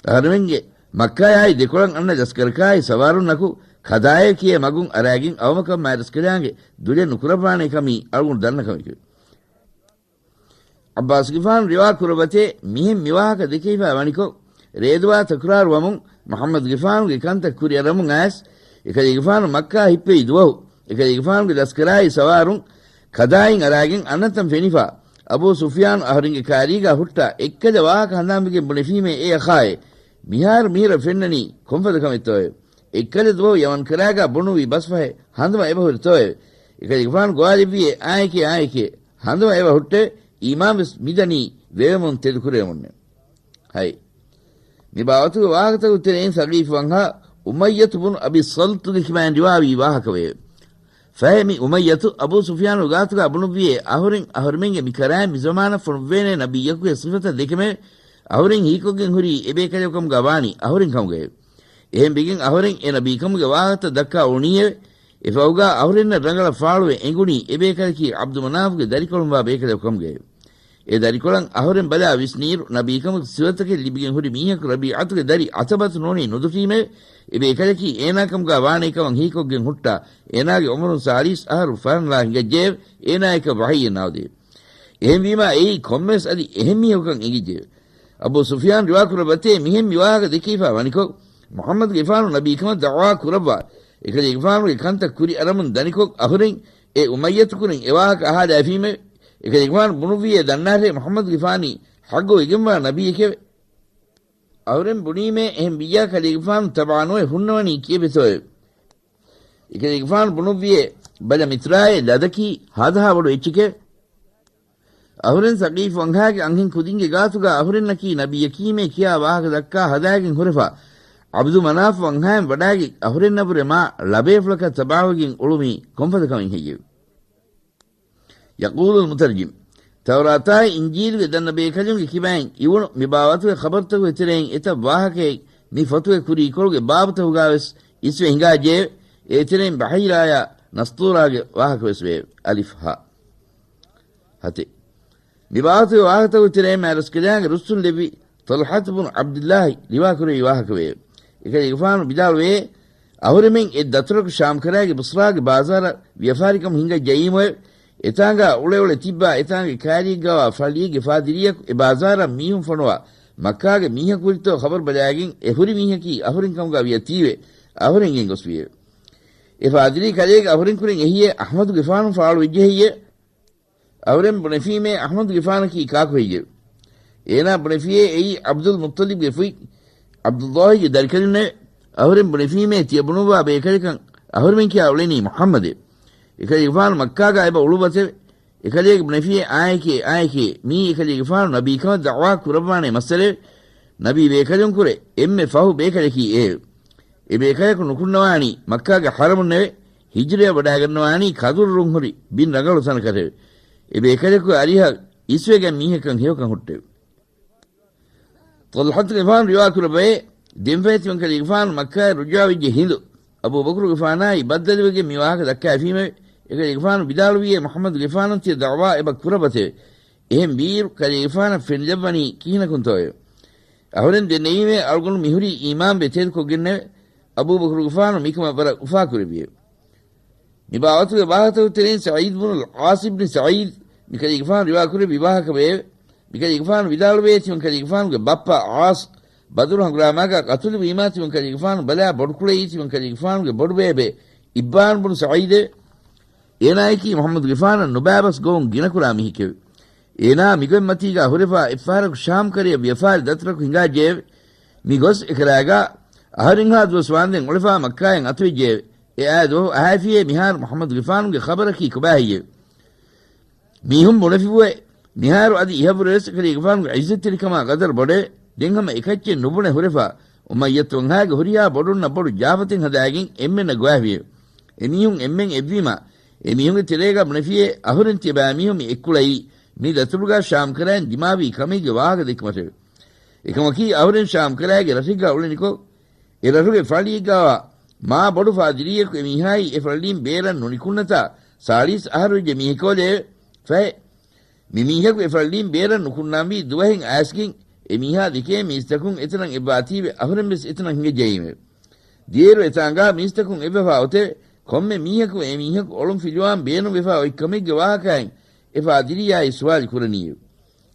އަހަރެމެންގެ މައްކާއާއި ދެކޮޅަށް އަންނަ ލަސްކަރަކާއި ސަވާރުންނަކު ކަދާއެއް ކިޔޭ މަގުން އަރާގެން އައުމަކަށް މާތްރަސްކަލާނގެ ދުލެއް ނުކުރައްވާނޭ ކަމީ އަޅުގަނޑު ދަންނަ ކަމެކެވެ. ޢައްބާސްގެފާނު ރިވާ ކުރައްވަތޭ މިހެން މިވާހަކަ ދެކެވިފާ ވަނިކޮށް، ރޭދުވާ ތަކުރާރު ވަމުން މުޙައްމަދުގެފާނުގެ ކަންތައް ކުރިއަރަމުން އައިސް، އެކަލޭގެފާނު މައްކާ ހިއްޕެވި ދުވަހު، އެކަލޭގެފާނުގެ ލަސްކަރާއި ސަވާރުން ކަދާއިން އަރާގެން އަންނަތަން ފެނިފާ، އަބޫ ސުފްޔާނު އަހަރެންގެ ކާރީގާ ހުއްޓާ އެއްކަލަ ވާހަކަ ހަނދާންވެގެން ބުނެފީމޭ އޭ އަޚާއޭ، މިހާރު މިހިރަ ފެންނަނީ ކޮންފަދަ ކަމެއްތޯއެވެ؟ އެއްކަލަ ދުވަހު ޔަމަން ކަރާގާ ބުނުއްވި ބަސްފަހެއް ހަނދުމަ އެބަހުރިތޯއެވެ؟ އެކަލޭގެފާނު ގޮވާލެއްވިއޭ އާއެކޭ، އާއެކޭ، ހަނދުމަ އެބަ ހުއްޓެވެ. އީމާންވެސް މިދަނީ ވެވެމުން ތެދުކުރެވެމުންނެވެ. ހަތް. މި ބާވަތުގެ ވާހަކަތަކުގެ ތެރެއިން ސަގީފު ވަންހާ އުމައްޔަތު ބުނު އަބީ ޞަލްތުގެ ކިބައިން ރިވާވީ ވާހަކަވެއެވެ. ފަހެ މި އުމައްޔަތު އަބޫ ސުފްޔާނުގެ ގާތުގާ ބުނުއްވިއޭ އަހުރެން އަހުރެމެންގެ މި ކަރާއިން މި ޒަމާނަށް ފޮނުއްވޭނޭ ނަބިއްޔަކުގެ ސިފަތައް ދެކެމެވެ. އަހުރެން ހީކޮށްގެން ހުރީ އެބޭކަލެއް ކަމުގާ ވާނީ އަހުރެން ކަމުގައެވެ. އެހެންވެގެން އަހުރެން އެ ނަބީކަމުގެ ވާހަކަތައް ދައްކާ އުޅުނީއެވެ. އެފަހުގާ އަހުރެންނަށް ރަނގަޅަށް ފާޅުވެ އެނގުނީ އެބޭކަލަކީ ޢަބްދު މަނާފުގެ ދަރިކޮޅުންވާ ބޭކަލަކު ކަމުގައެވެ. އެ ދަރިކޮޅަށް އަހުރެން ބަލާ ވިސްނިއިރު، ނަބީކަމުގެ ސިފަތަކެއް ލިބިގެން ހުރި މީހަކު ރަބީޢަތުގެ ދަރި ޢަތަބަތު ނޫނީ ނުދުށީމެވެ. އެބޭކަލަކީ އޭނާ ކަމުގާ ވާނޭ ކަމަށް ހީކޮށްގެން ހުއްޓާ، އޭނާގެ ޢުމުރުން ސާޅީސް އަހަރު ފަހަނަލާ ހިނގައްޖެއެވެ. އޭނާއަކަށް ވަޙީއެއް ނާދެއެވެ. އެހެންވީމާ އެއީ ކޮންމެވެސް އަދި އެހެން މީހަކުކަން އެނގިއްޖެއެވެ. އަބޫ ސުފްޔާން ރިވާކުރައްވަތޭ މިހެން މިވާހަކަ ދެކެވިފާ ވަނިކޮށް، މުޙައްމަދުގެފާނު ނަބީކަމަށް ދަޢުވާ ކުރައްވާ، އެކަލޭގެފާނުގެ ކަންތައް ކުރިއަރަމުން ދަނިކޮށް އަހުރެން އެ އުމައްޔަތު ކުރިން އެ ވާހަކަ އަހާލައިފީމެވެ. އެކަލޭގެފާނު ބުނުއްވިއޭ ދަންނާށޭ މުޙައްމަދުގެފާނީ ޙައްގު ވެގެންވާ ނަބިއްޔެކެވެ. އަހުރެން ބުނީމޭ އެހެން ވިއްޔާ ކަލޭގެފާނު ތަބަޢަނުވެ ހުންނަވަނީ ކިއެއްވެތޯއެވެ؟ އެކަލޭގެފާނު ބުނުއްވިއޭ ބަލަ މިތުރާއޭ ލަދަކީ ހާދަހާ ބޮޑު އެއްޗެކެވެ. އަހުރެން ސަޤީފު ވަންހާގެ އަންހެން ކުދިންގެ ގާތުގާ އަހުރެންނަކީ ނަބިއްޔަކީމޭ ކިޔާ ވާހަކަ ދައްކާ ހަދާގެން ހުރެފާ، ޢަބްދު މަނާފު ވަންހާއިން ވަޑާގެން އަހުރެންނަށްވުރެ މާ ޅަބޭފުޅަކަށް ތަބަޢަވެގެން އުޅުމީ ކޮންފަދަ ކަމެއް ހެއްޔެވެ؟ ޔަޤޫލުލް މުތަރްޖިމް. ތައުރާތާއި އިންޖީލުގެ ދަންނަ ބޭކަލުންގެ ކިބައިން އިވުނު މި ބާވަތުގެ ޚަބަރުތަކުގެ ތެރެއިން އެތައް ވާހަކައެއް މި ފޮތުގެ ކުރީކޮޅުގެ ބާބުތަކުގާވެސް އިސްވެ ހިނގާއްޖެއެވެ. އޭތެރެއިން ބަޙީރާޔާ ނަސްޠޫރާގެ ވާހަކަވެސް ވެއެވެ. އަލިފް ހާ. ހަތެއް. މި ބާވަތުގެ ވާހަކަތަކުގެ ތެރެއިން މާތްރަސްކަލާނގެ ރުއްސުން ލެއްވި ޠަލްޙަތު ބުނު ޢަބްދިއްލާހި ރިވާކުރެއްވި ވާހަކަވެއެވެ. އެކަލޭގެފާނު ވިދާޅުވެއޭ، އަހުރެމެން އެއްދަތުރަކު ޝާމްކަރާގެ ބުޞްރާގެ ބާޒާރަށް ވިޔަފާރިކަމަށް ހިނގައްޖައީމުއެވެ. އެތާނގާ އުޅެ އުޅެ ތިއްބާ އެތާނގެ ކާރީގާވާ ފައްޅީގެ ފާދިރީއަކު އެ ބާޒާރަށް މީހުން ފޮނުވާ މައްކާގެ މީހަކު ހުރިތޯ ޚަބަރު ބަލާގެން އެ ހުރި މީހަކީ އަހުރެން ކަމުގާ ވިޔަ ތީވެ އަހުރެން ގެންގޮސްފިއެވެ. އެ ފާދިރީ ކަލޭގެ އަހުރެން ކުރެން އެހިއޭ އަޙްމަދުގެފާނު ފާޅުވެއްޖެ ހެއްޔެވެ؟ އަހުރެން ބުނެފީމޭ އަޙްމަދުގެފާނަކީ ކާކު ހެއްޔެވެ؟ އޭނާ ބުނެފިއޭ އެއީ ޢަބްދުލް މުއްޠަލިބްގެ ފުތް ޢަބްދުﷲގެ ދަރިކަލުންނެވެ. އަހުރެން ބުނެފީމޭ ތިޔަ ބުނުއްވާ ބޭކަލަކަށް އަހުރެމެން ކިޔާ އުޅެނީ މުޙައްމަދެވެ. އެކަލޭގެފާނު މައްކާގާ އެބަ އުޅުއްވަތެވެ. އެކަލޭގެ ބުނެފިއޭ އާއެކޭ، އާއެކޭ، މީ އެކަލޭގެފާނު ނަބީކަމަށް ދަޢުވާ ކުރައްވާނޭ މައްސަލައެވެ. ނަބީ ބޭކަލުންކުރެ އެންމެ ފަހު ބޭކަލަކީ އެއެވެ. އެ ބޭކަލަކު ނުކުންނަވާނީ މައްކާގެ ޙަރަމުންނެވެ. ހިޖްރަޔަށް ވަޑާގަންނަވާނީ ކަދުރު ރުންހުރި ބިން ރަނގަޅު ތަނަކަށެވެ. އެ ބޭކަލަކު އަރިހަށް އިސްވެގެން މީހަކަށް ހެޔޮކަން ހުއްޓެވެ. ޠަލްޙަތުގެފާނު ރިވާކުރައްވައޭ، ދެންފަހެ ތިމަންކަލޭގެފާނު މައްކާއަށް ރުޖޫޢަވެއްޖެ ހިނދު، އަބޫބަކުރުގެފާނާއި ބައްދަލުވެގެން މި ވާހަކަ ދައްކާފީމެވެ. އެކަލޭގެފާނު ވިދާޅުވިއޭ މުޙައްމަދުގެފާނަށް ތިޔަ ދަޢުވާ އެބަ ކުރައްވަތެވެ. އެހެން ވީއިރު ކަލޭގެފާނަށް ފެނިލައްވަނީ ކިހިނަކުންތޯއެވެ؟ އަހުރެން ދެންނެވީމޭ އަޅުގަނޑު މިހުރީ އީމާންވެ ތެދުކޮށްގެންނެވެ. އަބޫބަކުރުގެފާނު މިކަމަށް ވަރަށް އުފާކުރެއްވިއެވެ. މި ބާވަތުގެ ވާހަކަތަކުގެ ތެރެއިން ސަޢީދު ބުނުލް ޢާޞި ބިން ސަޢީދު މިކަލޭގެފާނު ރިވާކުރެއްވި ވާހަކަވެއެވެ. މިކަލޭގެފާނު ވިދާޅުވޭ ތިމަންކަލޭގެފާނުގެ ބައްޕަ ޢާޞް ބަދުރު ހަނގުރާމާގާ ޤަތުލުވީމާ ތިމަންކަލޭގެފާނު ބަލާ ބޮޑުކުޅެއީ ތިމަންކަލޭގެފާނުގެ ބޮޑުބޭބެ އިއްބާން ބުނު ސަޢީދެވެ. އޭނާއަކީ މުޙައްމަދުގެފާނަށް ނުބައިބަސް ގޮވުން ގިނަކުރާ މީހެކެވެ. އޭނާ މިގޮތްމަތީގާ ހުރެފާ އެއްފަހަރަކު ޝާމްކަރަޔަށް ވިޔަފާރި ދަތުރަކު ހިނގާއްޖެއެވެ. މި ގޮސް އެކަލާގާ އަހަރެންހާ ދުވަސް ވާންދެން އުޅެފާ މައްކާއިން އަތުވެއްޖެއެވެ. އެ އާ ދުވަހު އަހައިފިއޭ މިހާރު މުޙައްމަދުގެފާނުގެ ޚަބަރަކީ ކޮބާހެއްޔެވެ؟ މީހުން ބުނެފިއެވެ. މިހާރު އަދި އިހަށްވުރެވެސް އެކަލޭގެފާނުގެ ޢިއްޒަތްތެރިކަމާ ޤަދަރު ބޮޑެވެ. ދެން ހަމަ އެކައްޗެއް ނުބުނެ ހުރެފާ އުމައްޔަތު ވަންހާގެ ހުރިހާ ބޮޑުންނަށް ބޮޑު ޖާފަތެއް ހަދާގެން އެންމެންނަށް ގޮވާފިއެވެ. އެމީހުން އެންމެން އެއްވީމާ އެމީހުންގެ ތެރޭގާ ބުނެފިއޭ އަހުރެން ތިޔަބައިމީހުން މި އެއްކުޅައީ މި ދަތުރުގާ ޝާމްކަރައިން ދިމާވީ ކަމެއްގެ ވާހަކަ ދެއްކުމަށެވެ. އެކަމަކީ އަހުރެން ޝާމްކަރައިގެ ރަށެއްގާ އުޅެނިކޮށް، އެ ރަށުގެ ފައްޅީގާވާ މާ ބޮޑު ފާދިރީއަކު އެ މީހާއީ އެ ފައްޅީން ބޭރަށް ނުނިކުންނަތާ ސާޅީސް އަހަރު ވެއްޖެ މީހެކޯލެއެވެ. ފަހެ، މި މީހަކު އެ ފައްޅީން ބޭރަށް ނުކުންނާންވީ ދުވަހެއް އައިސްގެން އެ މީހާ ދެކޭ މީސްތަކުން އެތަނަށް އެއްވާތީވެ އަހުރެން ވެސް އެތަނަށް ހިނގައްޖައީމެވެ. ދިޔައިރު އެތާނގާ މީސްތަކުން އެއްވެފާ އޮތެވެ. ކޮންމެ މީހަކު އެ މީހަކު އޮޅުން ފިލުވާން ބޭނުންވެފާ އޮތް ކަމެއްގެ ވާހަކައިން އެ ފާދިރީއާއި ސުވާލު ކުރަނީއެވެ.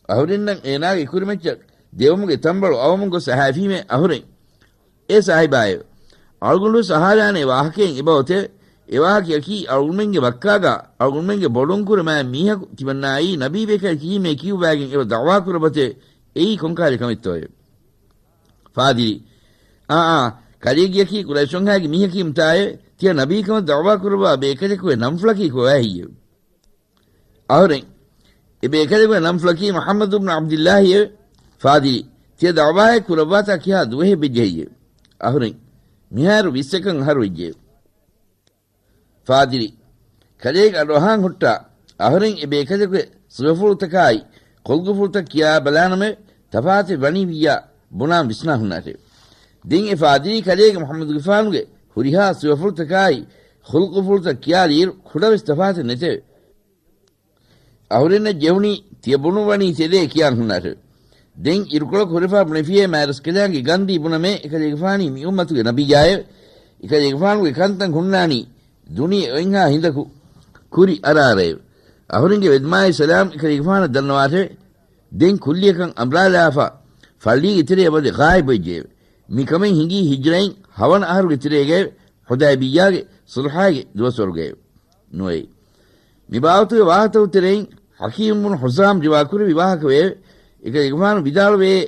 އަހުރެންނަށް އޭނާގެ ކުރިމައްޗަށް ދެވުމުގެ ތަންބަޅު އައުމުން ގޮސް އަހައިފީމޭ އަހުރެން. އޭ ސާހިބާއެވެ! އަޅުގަނޑުވެސް އަހާލާނެ ވާހަކައެއް އެބައޮތެވެ. އެ ވާހަކަޔަކީ އަޅުގަނޑުމެންގެ މައްކާގާ އަޅުގަނޑުމެންގެ ބޮޑުންކުރެ މާތް މީހަކު ތިމަންނާއީ ނަބީބޭކަލެކޭ ކިޔީމޭ ކިޔުއްވާގެން އެބަ ދަޢުވާ ކުރައްވަތެވެ. އެއީ ކޮންކާލެ ކަމެއްތޯއެވެ؟ ފާދިރީ، އާ، އާ، ކަލޭގެއަކީ ޤުރައިޝުންހާގެ މީހަކީމުތާއެވެ. ތިޔަ ނަބީކަމަށް ދަޢުވާ ކުރައްވާ ބޭކަލެކުގެ ނަންފުޅަކީ ކޮބާހެއްޔެވެ؟ އަހުރެން، އެ ބޭކަލެކުގެ ނަންފުޅަކީ މުޙައްމަދު ބުނު ޢަބްދިﷲއޭ. ފާދިރީ، ތިޔަ ދަޢުވާއެއް ކުރައްވާތާ ކިހާ ދުވަހެއް ވެއްޖެ ހެއްޔެވެ؟ އަހުރެން، މިހާރު ވިއްސަކަށް އަހަރު ވެއްޖެއެވެ. ފާދިރީ، ކަލޭގެ އަޑުއަހާން ހުއްޓާ، އަހުރެން އެ ބޭކަލެކުގެ ސިފަފުޅުތަކާއި ޚުލްޤުފުޅުތައް ކިޔާ ބަލާނަމެވެ. ތަފާތެއް ވަނީ ވިއްޔާ ބުނާން ވިސްނާ ހުންނާށެވެ. ދެން އެ ފާދިރީ ކަލޭގެ މުޙައްމަދުގެފާނުގެ ހުރިހާ ސިފަފުޅުތަކާއި ޚުލްޤުފުޅުތައް ކިޔާލިއިރު ކުޑަވެސް ތަފާތެއް ނެތެވެ. އަހުރެންނަށް ޖެހުނީ ތިޔަ ބުނުއްވަނީ ތެދޭ ކިޔާން ހުންނާށެވެ. ދެން އިރުކޮޅަކު ހުރެފާ ބުނެފިއޭ މާތްރަސްކަލާނގެ ގަންދީ ބުނަމޭ އެކަލޭގެފާނީ މި އުއްމަތުގެ ނަބިއްޔާއެވެ. އެކަލޭގެފާނުގެ ކަންތައް ހުންނާނީ ދުނިޔެ އޮތްހާ ހިނދަކު ކުރި އަރާރައެވެ. އަހުރެންގެ ވެދުމާއި ސަލާމް އެކަލޭގެފާނަށް ދަންނަވާށެވެ. ދެން ކުއްލިއަކަށް އަނބުރާލާފާ ފައްޅީގެ ތެރެއަށް ވަދެ ޣާއިބުވެއްޖެއެވެ. މި ކަމެއް ހިނގީ ހިޖްރައިން ހަވަނަ އަހަރުގެ ތެރޭގައެވެ. ޙުދައިބިއްޔާގެ ޞުލްޙާގެ ދުވަސްވަރުގައެވެ. ނުވައެއް. މި ބާވަތުގެ ވާހަކަތަކުގެ ތެރެއިން ޙަކީމް ބުނު ޙުޒާމް ރިވާކުރެއްވި ވާހަކަވެއެވެ. އެކަލޭގެފާނު ވިދާޅުވެއޭ،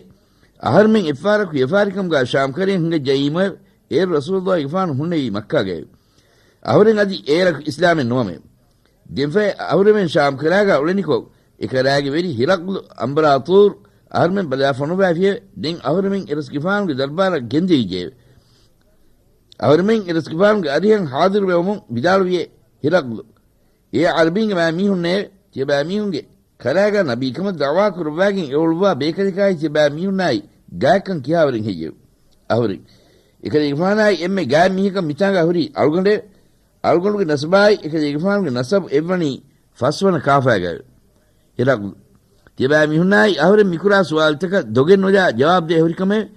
އަހަރުމެން އެއްފަހަރަކު ވިޔަފާރިކަމުގާ ޝާމްކަރައިން ހިނގައްޖައީމުއެވެ. އޭރު ރަސޫލުﷲގެފާނު ހުންނެވީ މައްކާގައެވެ. އަހުރެން އަދި އޭރަކު އިސްލާމެއް ނުވަމެވެ. ދެންފަހެ އަހުރެމެން ޝާމްކަރާގާ އުޅެނިކޮށް، އެކަރާގެ ވެރި ހިރަޤްލު އަނބަރާޠޫރު އަހަރުމެން ބަލާ ފޮނުވާފިއެވެ. ދެން އަހުރެމެން އެރަސްގެފާނުގެ ދަރްބާރަށް ގެންދެވިއްޖެއެވެ. އަހުރެމެން އެރަސްގެފާނުގެ އަރިހަށް ޙާޟިރުވެވުމުން ވިދާޅުވިއޭ ހިރަޤްލު، އޭ ޢަރަބީންގެ މާތް މީހުންނޭވެ! ތިޔަބައިމީހުންގެ ކަރާގާ ނަބީކަމަށް ދަޢުވާ ކުރައްވާގެން އެ އުޅުއްވާ ބޭކަލަކާއި ތިޔަބައިމީހުންނާއި ގާތްކަން ކިހާވަރެއް ހެއްޔެވެ؟ އަހުރެން، އެކަލޭގެފާނާއި އެންމެ ގާތް މީހަކަށް މިތާނގާ ހުރީ އަޅުގަނޑެވެ. އަޅުގަނޑުގެ ނަސަބާއި އެކަލޭގެފާނުގެ ނަސަބު އެއްވަނީ ފަސްވަނަ ކާފާގައެވެ. ހިރަޤްލު، ތިޔަބައިމީހުންނާއި އަހުރެން މިކުރާ ސުވާލުތަކަށް ދޮގެއް ނުލާ ޖަވާބުދޭ ހުރިކަމެވެ.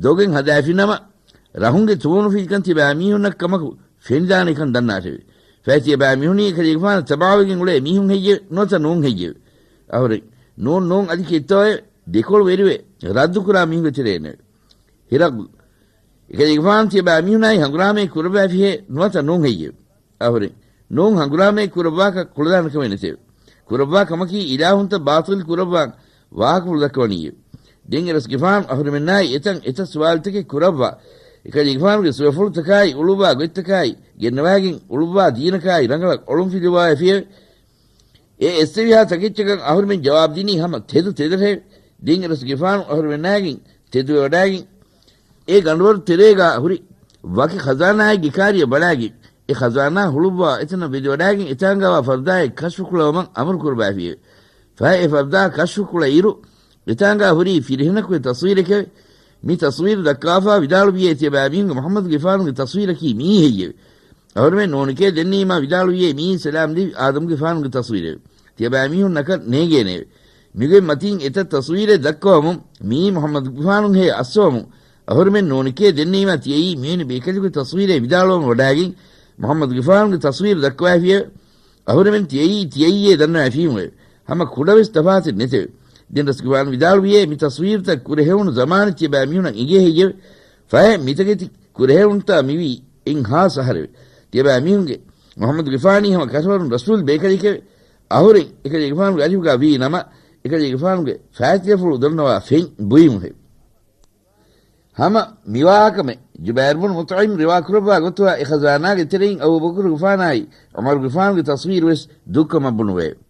ދޮގެއް ހަދާފިނަމަ، ރަހުންގެ ތުވަނުފިލިކަން ތިޔަބައިމީހުންނަށް ކަމަކު ފެނިދާނެކަން ދަންނާށެވެ. ފައިތިޔަބާ މީހުނީ އެކަލޭގެފާނަށް ތަބާވެގެން އުޅޭ މީހުން ހެއްޔެވެ؟ ނުވަތަ ނޫން ހެއްޔެވެ؟ އަހުރެން ނޫން ނޫން އަދި ކިއްތޯއެވެ؟ ދެކޮޅު ވެރިވެ ރައްދުކުރާ މީހުންގެ ތެރޭނެވެ. ހިރަގްލު. އެކަލޭގެފާނު ތިޔަބާ މީހުނާއި ހަނގުރާމައެއް ކުރައްވާފިހޭ ނުވަތަ ނޫން ހެއްޔެވެ؟ އަހުރެން ނޫން ހަނގުރާމައެއް ކުރައްވާކަށް ކުޅަދާނަކަމެއް ނެތެވެ. ކުރައްވާ ކަމަކީ އިލާހުންތައް ބާޠިލް ކުރައްވާ ވާހަކަފުޅު ދައްކަވަނީއެވެ. ދެން އެރަސްގެފާނު އަހުރެމެންނާއި އެތަން އެތައް ސުވާލުތަކެއް ކުރައްވާ، އެކަލޭގެފާނުގެ ސުވަފުޅުތަކާއި އުޅުއްވާ ގޮތްތަކާއި ގެންނަވާގެން އުޅުއްވާ ދީނަކާއި ރަނގަޅަށް އޮޅުންފިލުވާފިއެވެ. އެ އެއްސެވިހާ ތަކެއްޗަކަށް އަހުރެމެން ޖަވާބު ދިނީ ހަމަ ތެދު ތެދަށެވެ. ދެން އެރަސްގެފާނު އަހުރެމެންނާގެން ތެދުވެވަޑާގެން އެ ގަނޑުވަރު ތެރޭގާ ހުރި ވަކި ޚަޒާނާއެއްގެ ކާރިއަށް ބަލާގެން، އެ ޚަޒާނާ ހުޅުއްވާ އެތަނަށް ވެދިވަޑާގެން އެތާނގާވާ ފަރުދާއެއް ކަޝްފު ކުޅަވަމަށް އަމުރު ކުރައްވާފިއެވެ. ފަހެ އެ ފަރުދާ ކަޝްފު ކުޅައިރު، އެތާނގާ ހުރީ ފިރިހެނަކުގެ ތަސްވީރެކެވެ. މި ތަސްވީރު ދައްކާފާ ވިދާޅުވިއޭ ތިޔަބައިމީހުންގެ މުޙައްމަދުގެފާނުގެ ތަސްވީރަކީ މިއީ ހެއްޔެވެ؟ އަހުރެމެން ނޫނެކޭ ދެންނެވީމާ ވިދާޅުވިއޭ މިއީ ސަލާމް ދެވި އާދަމުގެފާނުގެ ތަސްވީރެވެ. ތިޔަބައިމީހުންނަކަށް ނޭނގޭނެއެވެ. މިގޮތް މަތީން އެތައް ތަސްވީރެއް ދައްކަވަމުން، މިއީ މުޙައްމަދުގެފާނުހޭ އައްސަވަމުން، އަހުރެމެން ނޫނެކޭ ދެންނެވީމާ ތިޔައީ މިވެނި ބޭކަލެކުގެ ތަސްވީރެއް ވިދާޅުވަމުން ވަޑާގެން، މުޙައްމަދުގެފާނުގެ ތަސްވީރު ދައްކަވައިފިއެވެ. އަހުރެމެން ތިޔައީ ތިޔައީއޭ ދަންނަވައިފީމުއެވެ. ހަމަ ކުޑަވެސް ތަފާތެއް ނެތެވެ. ދެން ރަސްގެފާނު ވިދާޅުވިއޭ މި ތަސްވީރުތައް ކުރެހެވުނު ޒަމާނެއް ތިޔަބައިމީހުނަށް އެނގޭ ހެއްޔެވެ؟ ފަހެ މިތަކެތި ކުރެހެވުންތާ މިވީ އެއްހާސް އަހަރެވެ. ތިޔަބައިމީހުންގެ މުޙައްމަދުގެފާނީ ހަމަ ކަށަވަރުން ރަސޫލް ބޭކަލެކެވެ. އަހުރެން އެކަލޭގެފާނުގެ އަރިހުގާ ވީ ނަމަ، އެކަލޭގެފާނުގެ ފާތިލަފުޅު ދަންނަވާ ފެން ބުއިމުހެވެ. ހަމަ މިވާހަކަމެ ޖުބައިރު ބުނު މުޠްޢިމް ރިވާކުރައްވާ ގޮތުގާ އެ ޚަޒާނާގެ ތެރެއިން އަބޫބަކުރުގެފާނާއި ޢުމަރުގެފާނުގެ ތަސްވީރުވެސް ދުއްކަމަށް ބުނުވެއެވެ.